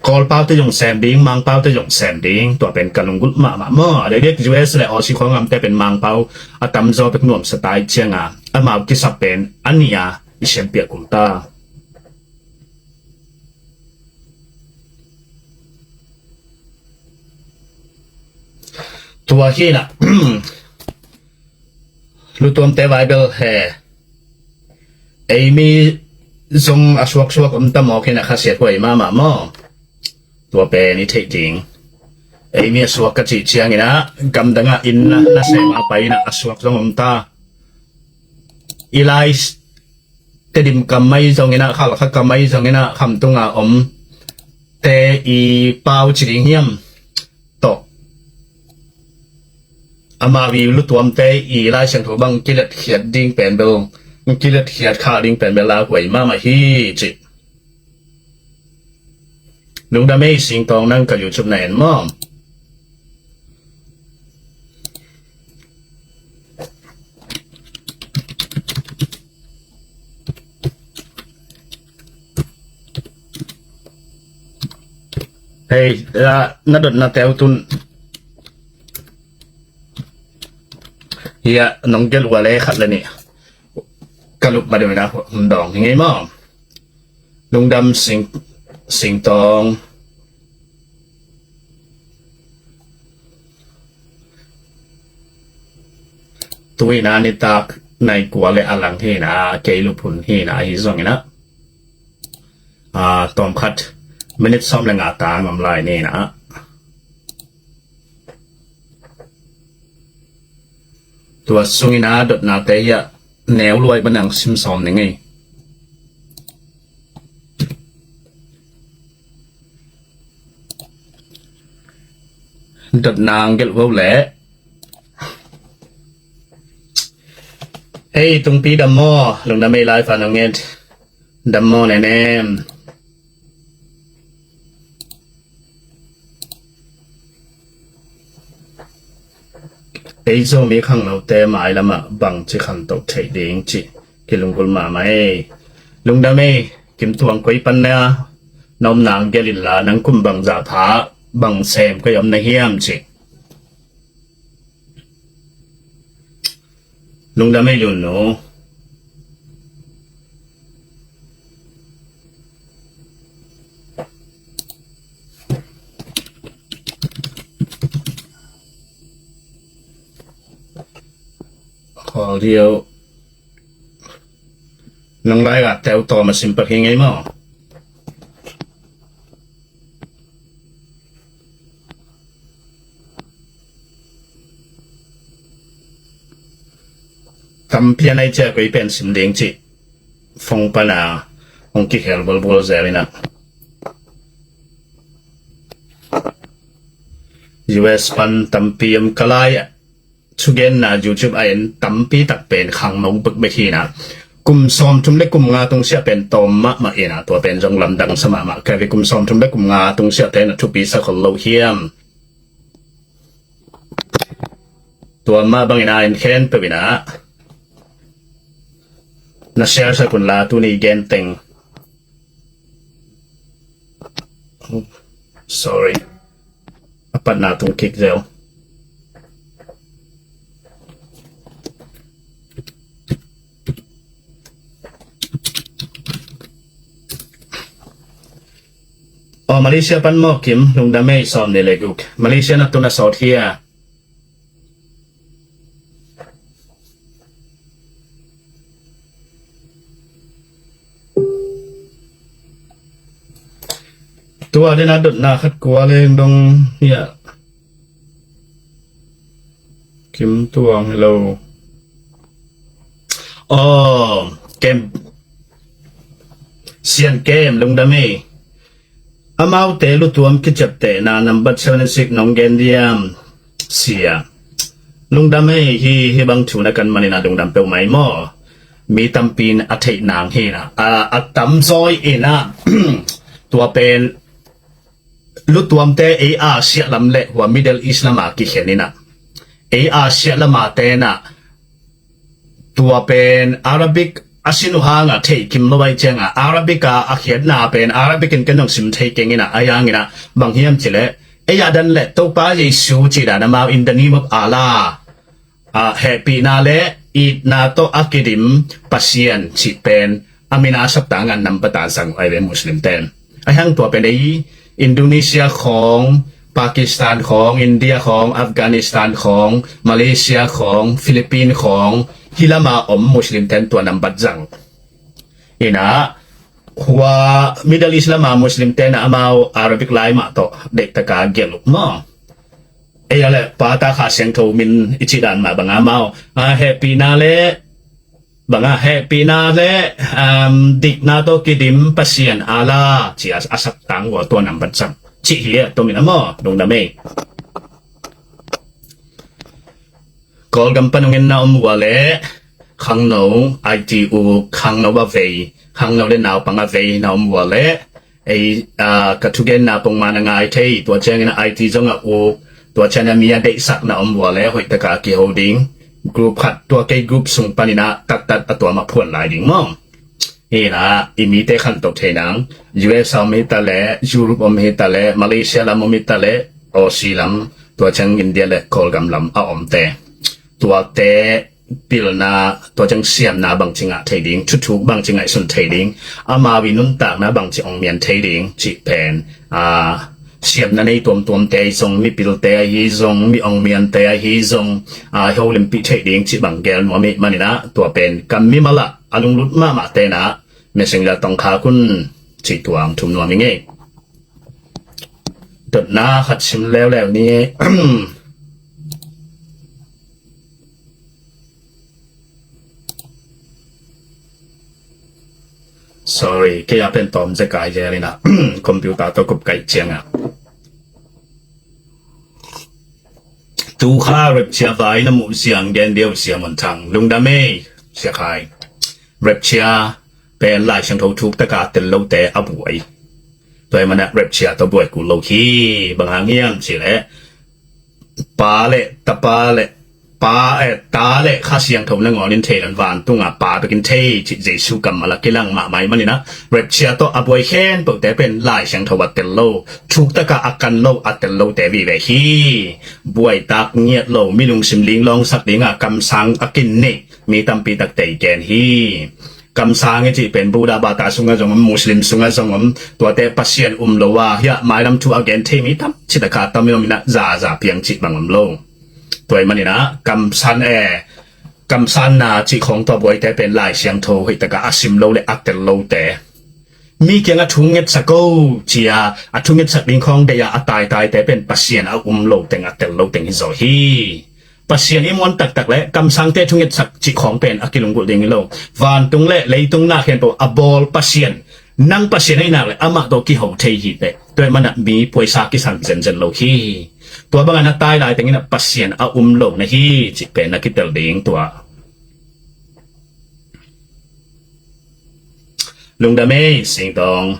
Kawlpaute zong sem ding, Mangpaute zong sem ding, tua pen ka lunggulh mahmah maw. A dekdek U S le Aussie khawng gamte pen Mangpau a tamzaw bek nuamsa ta ahih ciangin ah, amau kisap pen a nih a i siampiak kul ta. Tua hi in ah, lutuamte Bible he, ei mi zong a suaksuak om ta mawk hi in ah, khasiathuai mahmah maw? Tua pen i theih ding. Ei mi a suak ka cih ciangin ah, gamdang ah inn na, na sem a pai in ah a suak zong om ta. I lai Tedim kam ahi zongin ah, Khalkha kam ahi zongin ah, khamtung a om te i pau ci ding hiam? Tawh, amau i lutuamte i Lai Siangtho bang kiletkhiat ding pen bel, kiletkhiat kha ding pen bel lauhuai mahmah hi cih. Lungdam ei Singtawng, nang ka YouTube na en maw? Hei, ah, na dotna teu tun. Ia, nong gelh ua le khat le nih ka lup ma deuh ina hun dawng hi ngei maw? Lungdam Sing, Singtawng. Tu ina nitak nai kua le a lang hi ina, kei lup hun hi ina, ahi zong ina. Ah, tawm khat minit sawm le nga tang om lai ni ina. Tua sung ina dotnate hiah neu luai banang sim sawm ni ngei. Dotna ang gelh vo le. Ei, Tungpi dam maw, lungdam ei, live a nong et. Dam maw nenem. Ei Zomi khangnote mailamah bangci khantoh theih ding cih kilunggulh mahmah ei. Lungdam ei, Kim Tuang, koi pan na na om nang gelh inla, nang kum bangzah pha, bang sem koi om na hiam cih. Lungdam ei Lunnu. Khawl dih o. Nang lai a teu tawm a sim pak hi ngei maw? Tampi a nai ciah koi pen sim ding cih phone pan a hong kikhel bulbul zel ina. U S pan tampi om ka lai ah. Thugenna YouTube a en tampi tak pen khangno bekbek hi ina. Kum sawmthum le kum nga tungsiah pen tawm mahmah ina, tua pen zong lamdang sa mahmah. Kei ve, kum sawmthum le kum nga tungsiah pen a thupi sa khol lo hiam? Tua mah bangin a en khempeuh ina na share sak unla, tuni gen teng. Sorry. A patna tung kik zel. Aw, Malaysia pan maw Kim, lungdam ei, sawm nih le guk. Malaysia na tun a sawt hia? Tua dena dotna khat kua leng dong hia. Kim Tuang, hello. Aw, Kem. Sian Kem, lungdam ei. Amaute lutuam kiciaptehna number seventy six nong gen diam, sia. Lungdam ei, hi, hi bang thu na kan manin a lungdam peuhmah ei maw. Mi tampi in a theih nang hi ina. A, a tamzaw ina. Tua pen lutuamte ei Asia lam le hua Middle East lama kikhen ina. Ei Asia lama tena tua pen Arabic a sin uh hanga theih kim lo ahih cianga, Arabic a a khiatna pen Arabic in ken zong sim thei keng ina, a yang ina, bang hiam cileh, ei a dan le Topa Jesu cih dan amau, in the name of Allah, a, hehpihna le itna tawh a kidim Pasian cih pen a mina saptanga nambat a zang uh ahi ve Muslim ten. Ahi hang tua pen ei Indonesia khawng, Pakistan khawng, India khawng, Afghanistan khawng, Malaysia khawng, Philippines khawng, hi lama om Muslim ten tua nambat zang. Ina, hua Middle East lama Muslim ten amau Arabic lai mah tawh deihtaka gelh uh maw. Ei a le pata Kha Siangtho min i cih dan mah banga amau, a, hehpihna le banga hehpihna le, um, dikna tawh kidim Pasian Allah ci a, a saptang uh a tua nambat zang cih hi a, tua min a maw, lungdam ei. Kawlgam pan hong en na om uh a le khangno, I T uk, khangno a vei, khangno le naupang a vei na om uh a le, ei, a, ka thugenna pongman a ngai thei, tua ciangin a I T zong a uk, tua ciangin a mi a deihsak na om uh a le hoihtaka kiho ding. Group khat, tua kei group sung panin a taktak a tuam a phuan lai ding maw. Hi ina, i mite khantoh thei nang, U S a om hi ta le, Europe om hi ta le, Malaysia lam om hi ta le, Aussie lam, tua ciang India le Kawlgam lam a omte. tuate pilna, tua ciang siamna bangci ngah thei ding, thuthuk bangci ngaihsun thei ding, amau i nuntakna bangci ong mian thei ding cih pen, aa, siamna nei tuamtuamte ahi zong, mipilte ahi zong, mi ong miante ahi zong, aa, i holimpih thei ding cih bang gel nuam ih maninah, tua pen ka mimalah a lunglut mahmah tenah Messenger tongkhak un cih tua ong thum nuam ing ei. Dotna khat sim leuleu ni. Sorry, kei a pen tawm zekai zel inah computer tawh kup kaih ciangah. Tukha rapture vai na muh siang gen deuh siam un thang lungdam ei, siakhai. Rapture pen Lai Siangtho thuk taka tel lote a buai. Tua hi manah rapture tawh buai kul lo hi, bang hang hiam cih leh pa le tapa le pa, eh, ta le Kha Siangtho nangawn in thei lo in vantunga pa bekin thei cih Jesu kammal a kilang mahmah ih maninah rapture tawh a buai khempeuhte pen Lai Siangtho a tel lo, thuk taka a kan lo, a tel lote vive hi. Buaitak ngiat lo, mi lungsim linglawngsak dinga kamsang a kin nih mi tampi takte i gen hi. Kamsang i cih pen Buddha bata sungah zong om, Muslim sungah zong om, tuate Pasian um lo a hiah mailam thu a gen thei mi tam cih taka tam i om inah zaza piang cih bang om lo. Tua ih maninah kamsan e, kamsanna cih khawng tawh buaite pen Lai Siangtho hoih taka a sim lo le a tel lote, mi kiangah thu ngetsak o cia a thu ngetsak ding khawng deih a a taitaite pen Pasian a um lo teng, a tel lo teng hi zaw hi. Pasian i muan taktak le kamsangte thu ngetsak cih khawng pen a kilunggulh ding hi lo. Vantung le leitung na khempeuh a bawl Pasian, nang Pasian ahih nak le amah tawh kiho thei hi teh. Tua ih manah mi puaisa kisang zenzen lo hi. Tua bangah na tai lai tenginah Pasian a um lo na hi cih pen na kitel ding tua. Lungdam ei, Singtawng.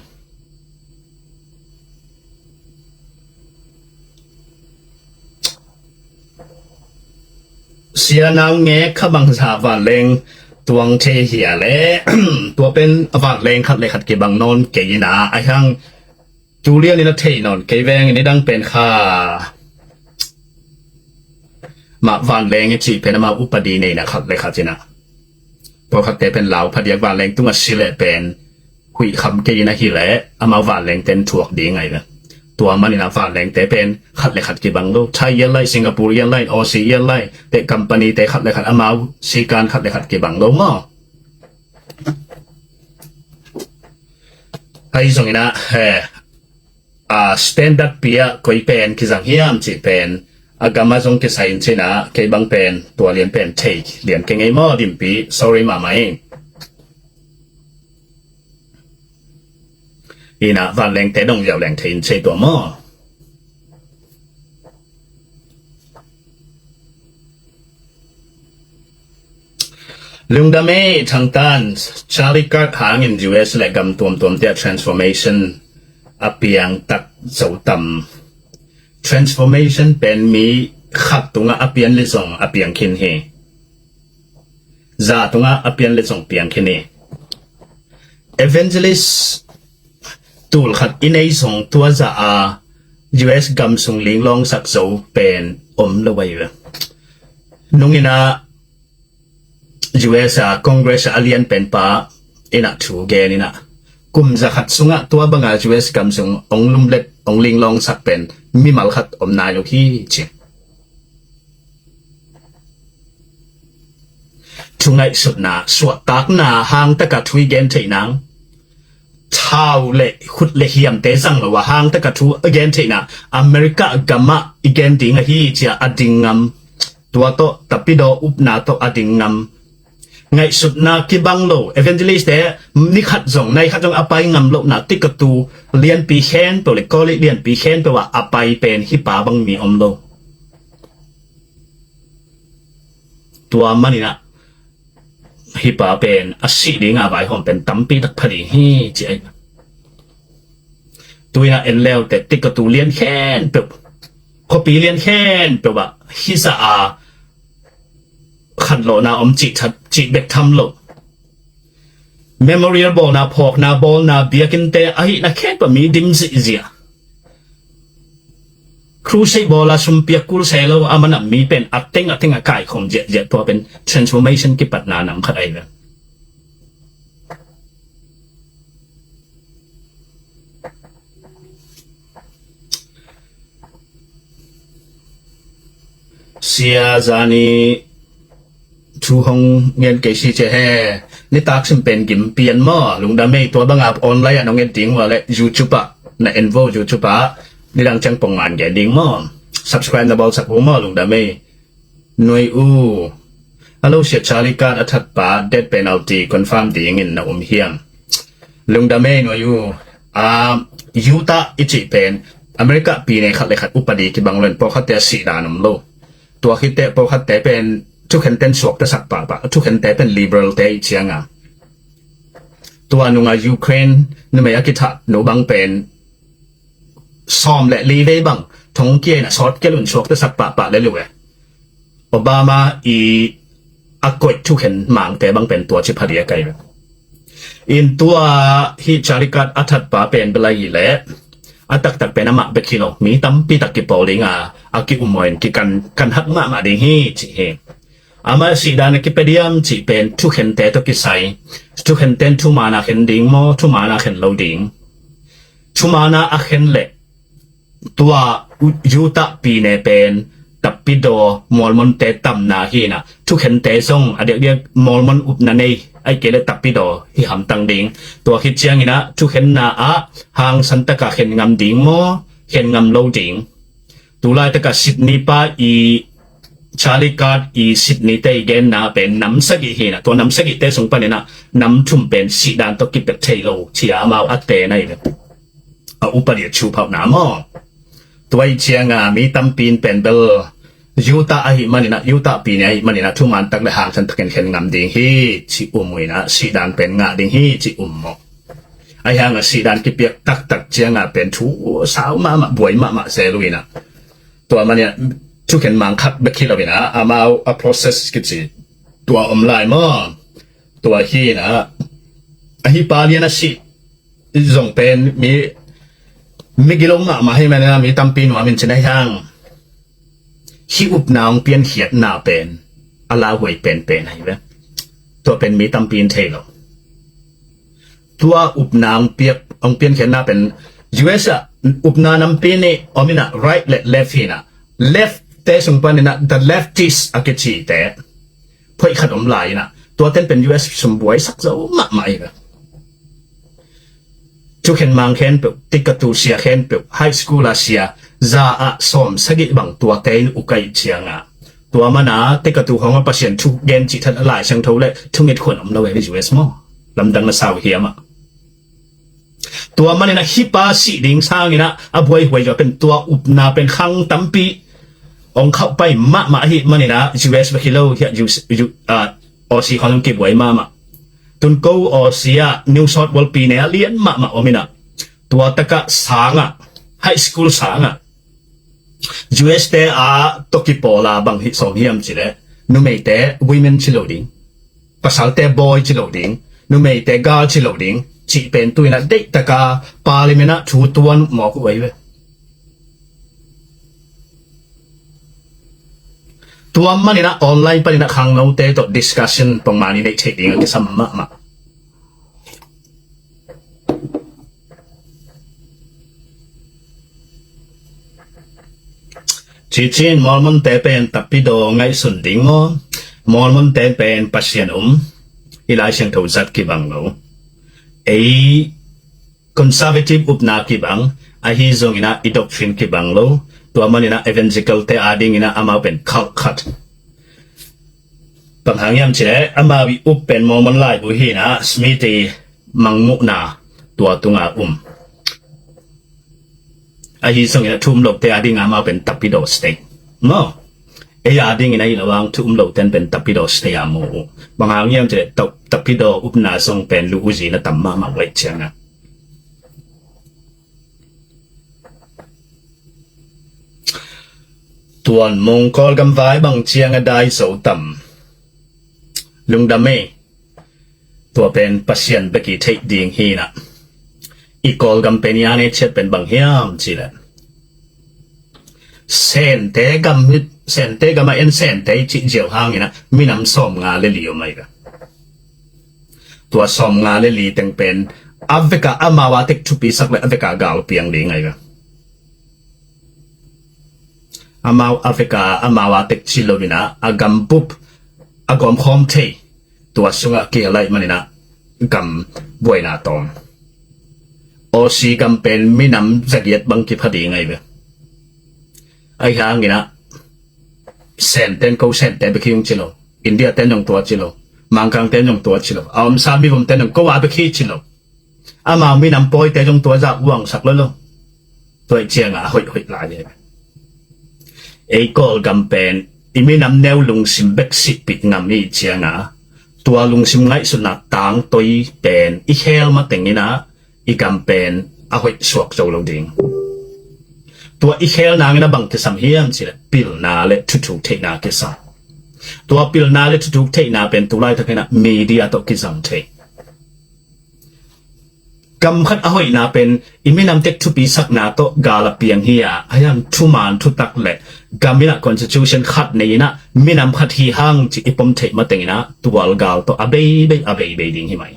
Sia nau nge kha bangzah vanleng tuang thei hia le tua pen vanleng khat le khat kibang nawn kei ina, a hiang tulian in a thei nawn kei veng in i dang pen kha mah vanleng i cih pen amau upadi neina khat le khat ina. Pawlkhatte pen lau phadiak vanleng tunga si leh pen huih kham kei in ahi leh amau vanleng ten thuak ding ahi ve. Tua manin a vanlengte pen khat le khat kibang lo. Thai Airline, Singapore Airline, Aussie Airline te company te khat le khat amau sikan khat le khat kibang lo maw? Ahi zongin a, he, a standard pi ah koi pen kizang hiam cih pen a gam ah zong kisai in cin a, kei bang pen tua lian pen thei lian kei ngei maw, Dimpi, sorry mahmah ing. Ina vanlengte dong ziau leng thei in cei tua maw? Lungdam ei, Thangtan, Charlie Kirk hangin U S le gam tuamtuam te ah transformation a piang tak zo tam. Transformation pen mi khat tungah a pian le zong a piang khin hi. Za tungah a pian le zong piang khin hi. Evangelist tul khat i nei zong tua za a U S gam sung linglawng sak zo pen om lo ahi ve. Nung ina U S a Congress a lian pen pa ina thu gen ina, kum za khat sungah tua banga U S gam sung ong lumlet ong linglawng sak pen mimal khat om nai lo hi ci. Thu ngaihsutna, suahtakna hang taka thu i gen theih nang. Thau le khut le hiamte zang lo a hang taka thu a gen theihna, America gamah i gen ding ahi cia a ding ngam. Tua tawh tapidaw upna tawh a ding ngam. Ngaihsutna kibang lo, evangelist te ni khat zong, nai khat zong a pai ngam lohna tikatu lianpi khen peuh le college lianpi khen peuh ah a pai pen hi pa bang mi om lo. Tua maninah hi pa pen a sih dinga vaihawm pen tampi tak pha ding hi ci ahi. Tuinah en leute tikatu lian khen peuh, khuapi lian khen peuh ah hisa a khanlawhna om cih that, cih bek tham lo. Memorial bawlna, phawkna bawlna, biakinnte ahihna khen peuh mi dim zihziah. crusade bawl a sumpiak kul se lo a, man a mi pen a teng a teng a kaikhawm ziahziah, tua pen transformation kipatna nam khat ahi ve. Sia zani thu hong ngen kei si ce he. Nitak sim pen gim pian maw? Lungdam ei. Tua banga online ah nong en ding ua le YouTube ah na en vo, YouTube ah nidang ciang pongman gen ding maw? Subscribe na bawlsak vo maw? Lungdam ei. Nuai u. Hello, Sia Charlie Card a thatpa death penalty confirm dingin na um hiam? Lungdam ei nuai u. A, Utah i cih pen America pine khat le khat upadi kibang lo in pawlkhatte a sihdan om lo. Tua khitte pawlkhatte pen thukhenten suaktasak pahpah, thukhente pen liberal te i cianga. Tua nunga Ukraine numei a kithah nu bang pen sawm le li vei bang thong kia in a sawt kia lun suaktasak pahpah le lu e. Obama i a koih thukhen mangte bang pen tua ci phadi a kai ve. In tua hi Charlie Card a thatpa pen bela hi le a taktak pen amah bek hi lo, mi tampi tak kipawl dinga a ki-um maw in kikan kan hak mahmah ding hi ci hi. Amah sihdan a kipia diam cih pen thukhente tawh kisai. Thukhenten thumana khen ding maw, thumana khen lo ding? Thumana a khen leh tua Utah pine pen tapidaw Mormonte tamna hinah, thukhente zong a diakdiak Mormon upna nei aih kei le tapidaw hi hamtang ding. Tua khit cianginah thukhenna ah hangsan taka khen ngam ding maw, khen ngam lo ding? Tulaitakah Sydney pa i Charlie Card i Sydney te i genna pen nam sagih hinah, tua nam sagihte sung paninah nam thum pen sihdan tawh kipet thei lo cia amau a te nai le a upa dia chuphauhna maw? Tua i cianga mi tampi in pen bel Utah ahi maninah, Utah pine ahi maninah thuman tak le hangsan takin khen ngam ding hi ci um uh inah sihdan pen ngah ding hi ci um maw? Ahi hanga sihdan kipiak taktak cianga pen thu sau mahmah, buai mahmah zel uh inah. Tua mania thukhen mang khat bek hi lo inah amau a process kici tua om lai maw? Tua hinah ahi pa lian a sih zong pen mi mi gilo mahmah hi mania mi tampi nuam in cin ahi hang. Hi upna hong piankhiatna pen a lauhuai penpen ahi ve. Tua pen mi tampi in thei lo. Tua upna hong piak hong piankhiatna pen U S ah upna nampi nih om inah, right le left hinah. Left te sung paninah the leftist a kicite phoih khat om lai inah, tuaten pen U S sum buaisak zo mahmah hi ve. Thukhen mang khempeuh, tikatu sia khempeuh, high school a sia, za ah sawm sagih bang tuate in ukaih cianga. Tua mana tikatu hong a Pasian thu gen cih that a Lai Siangtho le thunget khuan om lo e hi U S maw? Lamdang na sau hiam ah. Tua maninah hi pa sih ding sanginah a buaihuai zua pen tua upna pen khang tampi ong khauh pai mahmah ahi maninah U S bek hi lo hiah U, U, uh, Aussie khong kibuai mahmah. Tun ko Aussie ah New South Wales pine a lian mahmah om inah, tua takah sangah, high school sangah U S te a tawh kipawla bang hi sawm hiam cileh numeite women ci lo ding, pasalte boy ci lo ding, numeite girl ci lo ding cih pen tu inah deihtaka parliament ah thu tuan mawk uh ahi ve. Tua maninah online paninah khangnote tawh discussion pongmani neih theih ding a kisam mahmah. Cicin Mormonte pen tapidaw ngaihsun ding maw? Mormonte pen Pasian um, i Lai Siangtho zat kibang lo. Ei conservative upna kibang, ahi zonginah i doctrine kibang lo. Tua maninah evangelical te adinginah amau pen cult khat. Bang hang hiam cileh amau i up pen Mormon laibu hinah Smith i mangmuhna tua tunga um. Ahi zonginah thu um lote adinga amau pen tapidaw state maw? Ei adinginah i lawang thu um loten pen tapidaw state a mu uh. Bang hang hiam cileh tapidaw upna zong pen lu uzi na tam mahmah uh aih ciangah. Tuan mong Kawlgam vai bang ciang a dai zo tam? Lungdam ei. Tua pen Pasian bek i theih ding hinah. I Kawlgam pen i a nei ciat pen bang hiam cileh, Sente gam hi, Sente gam a en Sente i cih ziau hangin ah minam sawmnga le li om ahi ve. Tua sawmnga le li teng pen a veka amau a tek thupisak le a veka gal piang ding ahi ve. Amau a veka amau a tek ci lo in ah a gam bup a gawmkhawm thei, tua sungah kihel ahih manin ah gam buaina tawm. Aussie gam pen minam zagiat bang kipha ding ahi ve. Ahi hangin ah Sente in ko Sente bek hi ung ci lo, India te in zong tua ci lo, Mangkang te in zong tua ci lo, a omsa mivum te in zong ko a bek hi ci lo. Amau minam pawite zong tua zah uangsak lo lo. Tua ih ciangah a hoih hoih lai hi. Ei Kawlgam pen i minam neu lungsim bek sihpih ngam ih ciangah tua lungsim ngaihsutna tangtoi pen i khel mateng in ah i gam pen a hoih suak zo lo ding. Tua i khel nangin a bang kisam hiam cih leh pilna le thuthuk theihna kisam. Tua pilna le thuthuk theihna pen tu laitakin ah media tawh kizang thei. Gam khat a hoihna pen i minam tek thupisakna tawh gal a piang hi a, a hiang thuman thutak le gam in ah constitution khat nei in ah minam khat hi hang cih i pom theih mateng in ah tual gal tawh a beibei a beibei ding hi mai.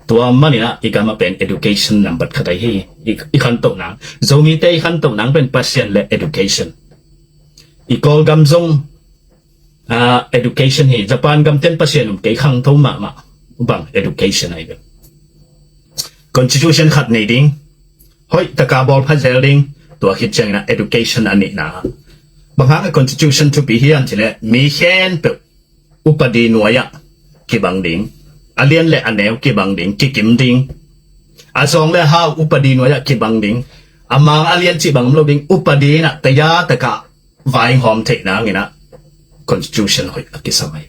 Tua manin ah i gam ah pen education nambat khat ahi hi. I, i khantoh nang, Zomite i khantoh nang pen Pasian le education. I Kawlgam zong ah, education hi. Japan gamten Pasian um kei, khangtho mahmah bang education ahi ve. Constitution khat nei ding, hoih taka bawlpha zel ding, tua khit ciangin ah education a nihna. Bang hang a constitution thupi hiam cih leh mi khempeuh upadi nuai-ah kibang ding, a lian le a neu kibang ding, kikim ding, a zawng le a hau upadi nuai-ah kibang ding, a mang a lian cih bang om lo ding, upadi in ah taya taka vaihawm theih nangin ah constitution hoih a kisam ahi.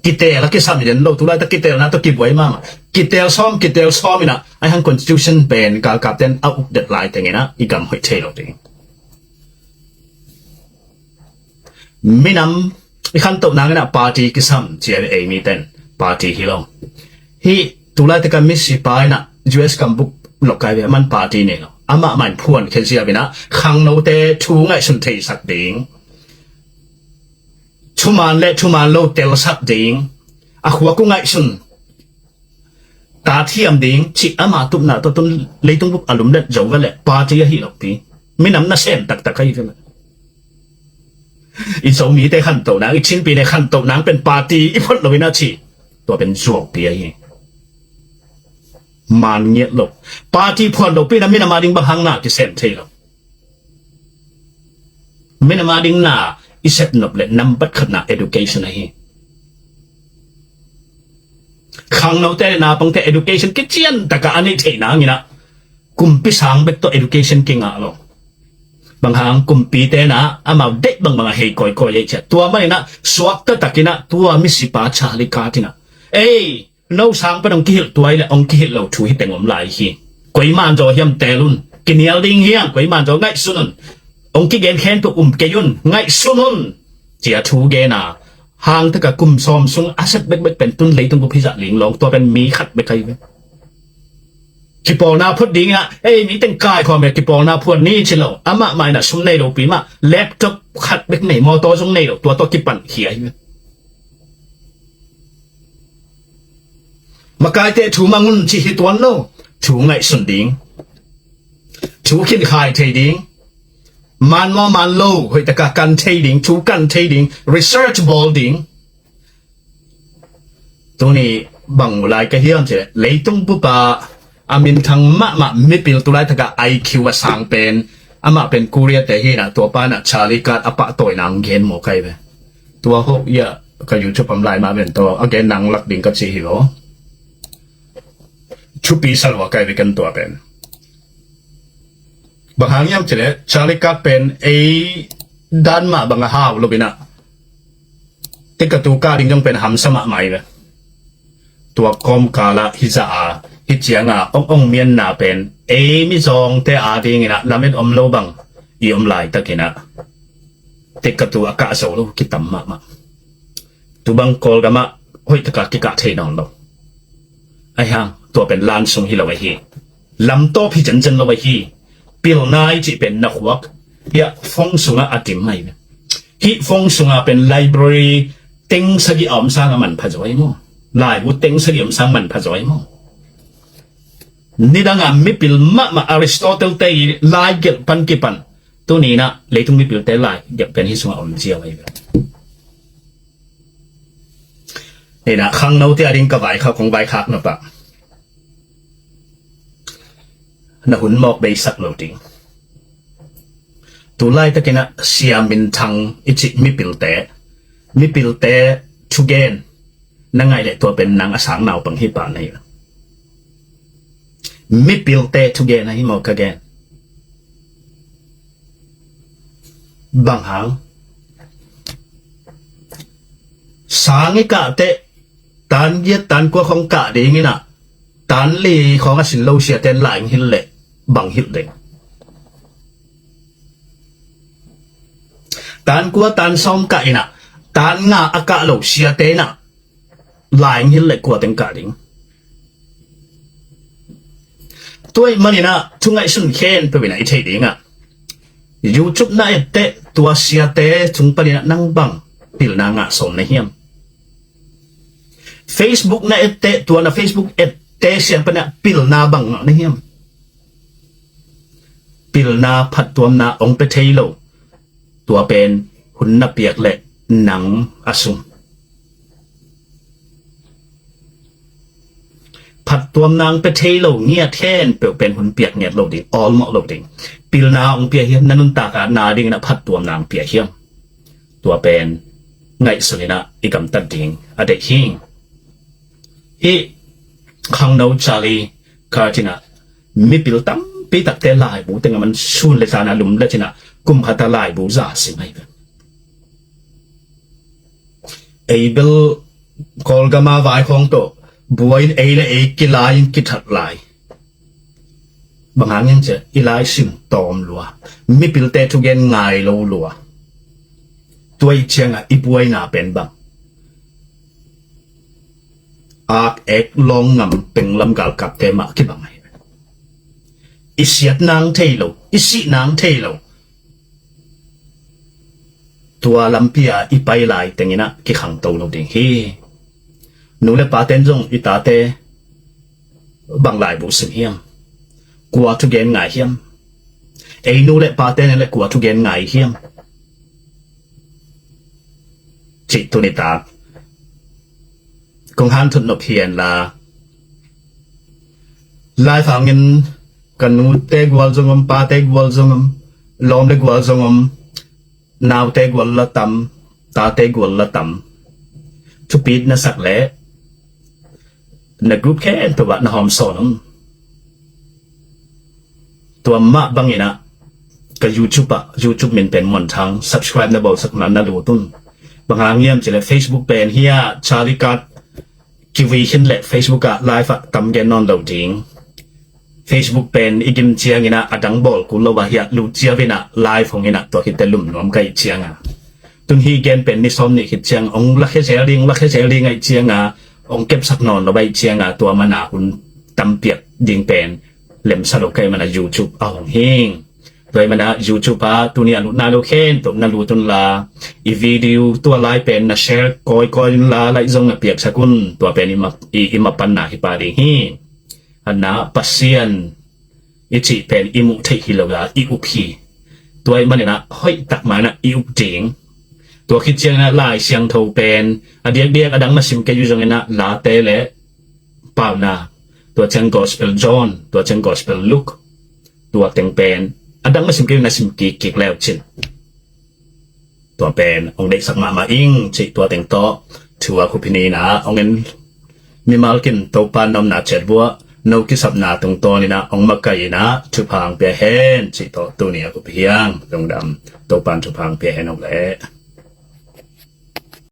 Kiteel a kisam hi den lo, tu laitak kiteelna tawh kibuai mahmah. Kiteel sawm, kiteel sawm in ah, ahi hang constitution pen galkapten a ukdet lai tengin ah i gam hoih thei lo ding. Minam i khantoh nangin ah party kisam ci a, ei miten party hi lo. Hih tu laitak a misipa in ah U S gam bup lok kai ve, aman party nei lo. Amah mah in phuankhia ziau in ah khangnote thu ngaihsun theisak ding, thuman le thuman lo telsak ding, a khuak uh ngaihsun, ta thiam ding cih ama tupna tawh tun leitung bup a lumlet zo ve leh party ahi lopi. Minam nasem taktak ahi ve leh. I Zomite khantoh nang, i Chinpite khantoh nang pen party i phot lo in a ci. Tua pen zuaupi ahi. Man ngiat lo. Party phuan lopi in a minam a ding bang hang na kisem thei lo. Minam a ding na i sep nop le nambat khatna education ahi. Khangnote le naupangte education kician taka a neih theih nangin ah kumpi sang bek tawh education kingah lo. Bang hang kumpite na amau deih bangbang a hei kawikawi ei ciah. Tua manin ah suakta takin ah tua misipa Charlie Kirk in ah, ei, no sang pen hong kihilh tuai le hong kihilh lo thu hi teng om lai hi. Koi manzaw hiam teel un, kinial ding hiam, koi manzaw ngaihsun un, hong kigen khen tuk um kei un, ngaihsun un, cia thu gen a, hang taka kum sawm sung a sep bekbek pen tun leitung bup hizah linglawng, tua pen mi khat bek ahi ve. Kipawlna phot ding in ah, ei, mi teng kaikhawm e, kipawlna phuan ni ci lo, amah mah in ah sum nei lopi mah, laptop khat bek nei, mawtaw zong nei lo, tua tawh kipan khia hi ve. Makaite thu mang un cih hi tuan lo. Thu ngaihsun ding, thu khinkhai thei ding, man maw man lo hoih taka kan thei ding, thu kan thei ding, research bawl ding. Tuni bang uh lai ka hiam cih leh leitung bup a a minthang mahmah mipil tu laitak a I Q a sang pen amah pen Korea te hi in ah, tua pa in ah Charlie Kirk a pahtawi nang gen maw kai ve. Tua hoh ia ka YouTube om lai mah ven tawh a gen nang lak ding ka ci hi lo. Thupi sa lua kai ve ken tua pen. Bang hang hiam cih leh Charlie Kirk pen ei dan mah bang a hau lo in ah, tikatu kah ding zong pen hamsa mahmah hi ve. Tua kawmkal ah hizah a, hi ciang a ong ong mianna pen ei mizawngte a ding in ah lamet om lo bang i om laitakin ah, tikatu a kah zo lo kitam mahmah. Tu bang Kawlgam ah hoih taka kikah thei nawn lo. Ahi hang tua pen lan sung hi lo ahi. Lamtawp hi zenzen lo ahi. Pilna i cih pen na khuak, Hiah phone sungah a dim mai ve. Hih phone sungah pen library teng sagih a om sang a manpha zaw hi maw? Laibu teng sagih a om sang manpha zaw hi maw? Nidangah mipil mahmah Aristotle te i lai gelh pan kipan tuni inah leitung mipilte lai gelh pen hih sungah om ziau ahi ve. Inah khangnote a ding ka vaikhak, kong vaikhak na pah, na hun mawk beisak lo ding. Tu laitakinah Sia Min Thang i cih mipilte, mipilte thugen na ngaih leh tua pen nang a sang naupang hi pah na hi. Mipilte thugen ahi maw ka gen? Bang hang? Sang i kah teh tan giat tan kua khong kah ding inah tan li khong a sin lo siate in lai hong hilh leh bang hilh ding? Tan kua tan sawm kah inah tan nga a kah lo siate inah lai hong hilh leh kua teng kah ding? Tua ahih maninah thu ngaihsun khempeuh inah i theih dingah YouTube na etteh tua siate sung paninah nang bang pilna ngah sawm na hiam? Facebook na etteh tua na Facebook etteh siate paninah pilna bang ngah na hiam? Pilna phattuamna hong pia thei lo tua pen hun na piak leh nang a sung. Phattuamna hong pia thei lo ngiat khempeuh pen hun piak ngiat lo ding, awlmawh lo ding. Pilna hong pia hiam? Na nuntakna dingin a phattuamna hong pia hiam? Tua pen ngaihsun inah i gamtat ding a deih hi. Hih khangno Charlie Kirk inah mipil tampi takte laibu tengah man sun le tana lum le cinah kum khata laibu za sim ahi ve. Ei bel Kawlgama vai khawng tawh buai in ei le ei kilai in kithat lai. Bang hang hiam ciah i lai sim tawm lua, mipilte thugen ngai lo lua. Tua ih ciangah i buaina pen bang? Ak ek lawng ngam penglam galkapte mah kibang ahi. I siat nang thei lo, i sih nang thei lo. Tua lampi a i pai lai tenginah kikhangto lo ding hi. Nu le paten zong i tate bang laibu sim hiam? Kua thugen ngai hiam? Ei nu le paten le kua thugen ngai hiam? Cih tuni tak kong hanthut nop hi en la. Live hangin ka nute gual zong om, pate gual zong om, lawm le gual zong om, naute gual la tam, tate gual la tam. Thupit na sak leh na group khempeuh ah na hawm sawn om. Tua mah banginah ka YouTube ah, YouTube min pen Muan Thang, subscribe na bawlsak na na lut un. Bang hang hiam cileh Facebook pen hiah Charlie Kirk kivui khin leh Facebook ah live ah tam gen nawn lo ding. Facebook pen i gim cianginah a dang bawl kul lo ah hiah lut ciau inah live hong inah tua khitte lum nuam ka ih cianga. Tun hih gen pen ni sawm nih khit ciang hong lakhia zel ding, hong lakhia zel ding a ih cianga, hong kepsak nawn lo a ih cianga, tua mana hun tampiak ding pen lemsa lo ka ih mana YouTube a hong hing. Tua ih mana YouTube ah tuni a lutna lo khempeuh na lut unla, i video tua lai pen na share kawikawi unla, like zong na piaksak un. Tua pen i ma, i, i mapanna hi pah ding hi. Ana Pasian i cih pen i muh theih hi lo a i up hi. Tua ih maninah hoih tak manah i up ding. Tua khit cianginah Lai Siangtho pen a diakdiak a dang na sim kei uh zonginah Late le Pauna, tua ciang Gospel John, tua ciang Gospel Luke, tua teng pen a dang na sim kei uh na sim kikkik leu cin. Tua pen hong deihsak mahmah ing cih tua teng tawh thu a khup hi ni inah hong en. Mimal kin Topa na omna ciat buah no kisapna tungtawn inah hong makaih inah thupha hong pia hen cih tawh tuni a khup hi hiang. Lungdam. Topa in thupha hong pia hen hong leh.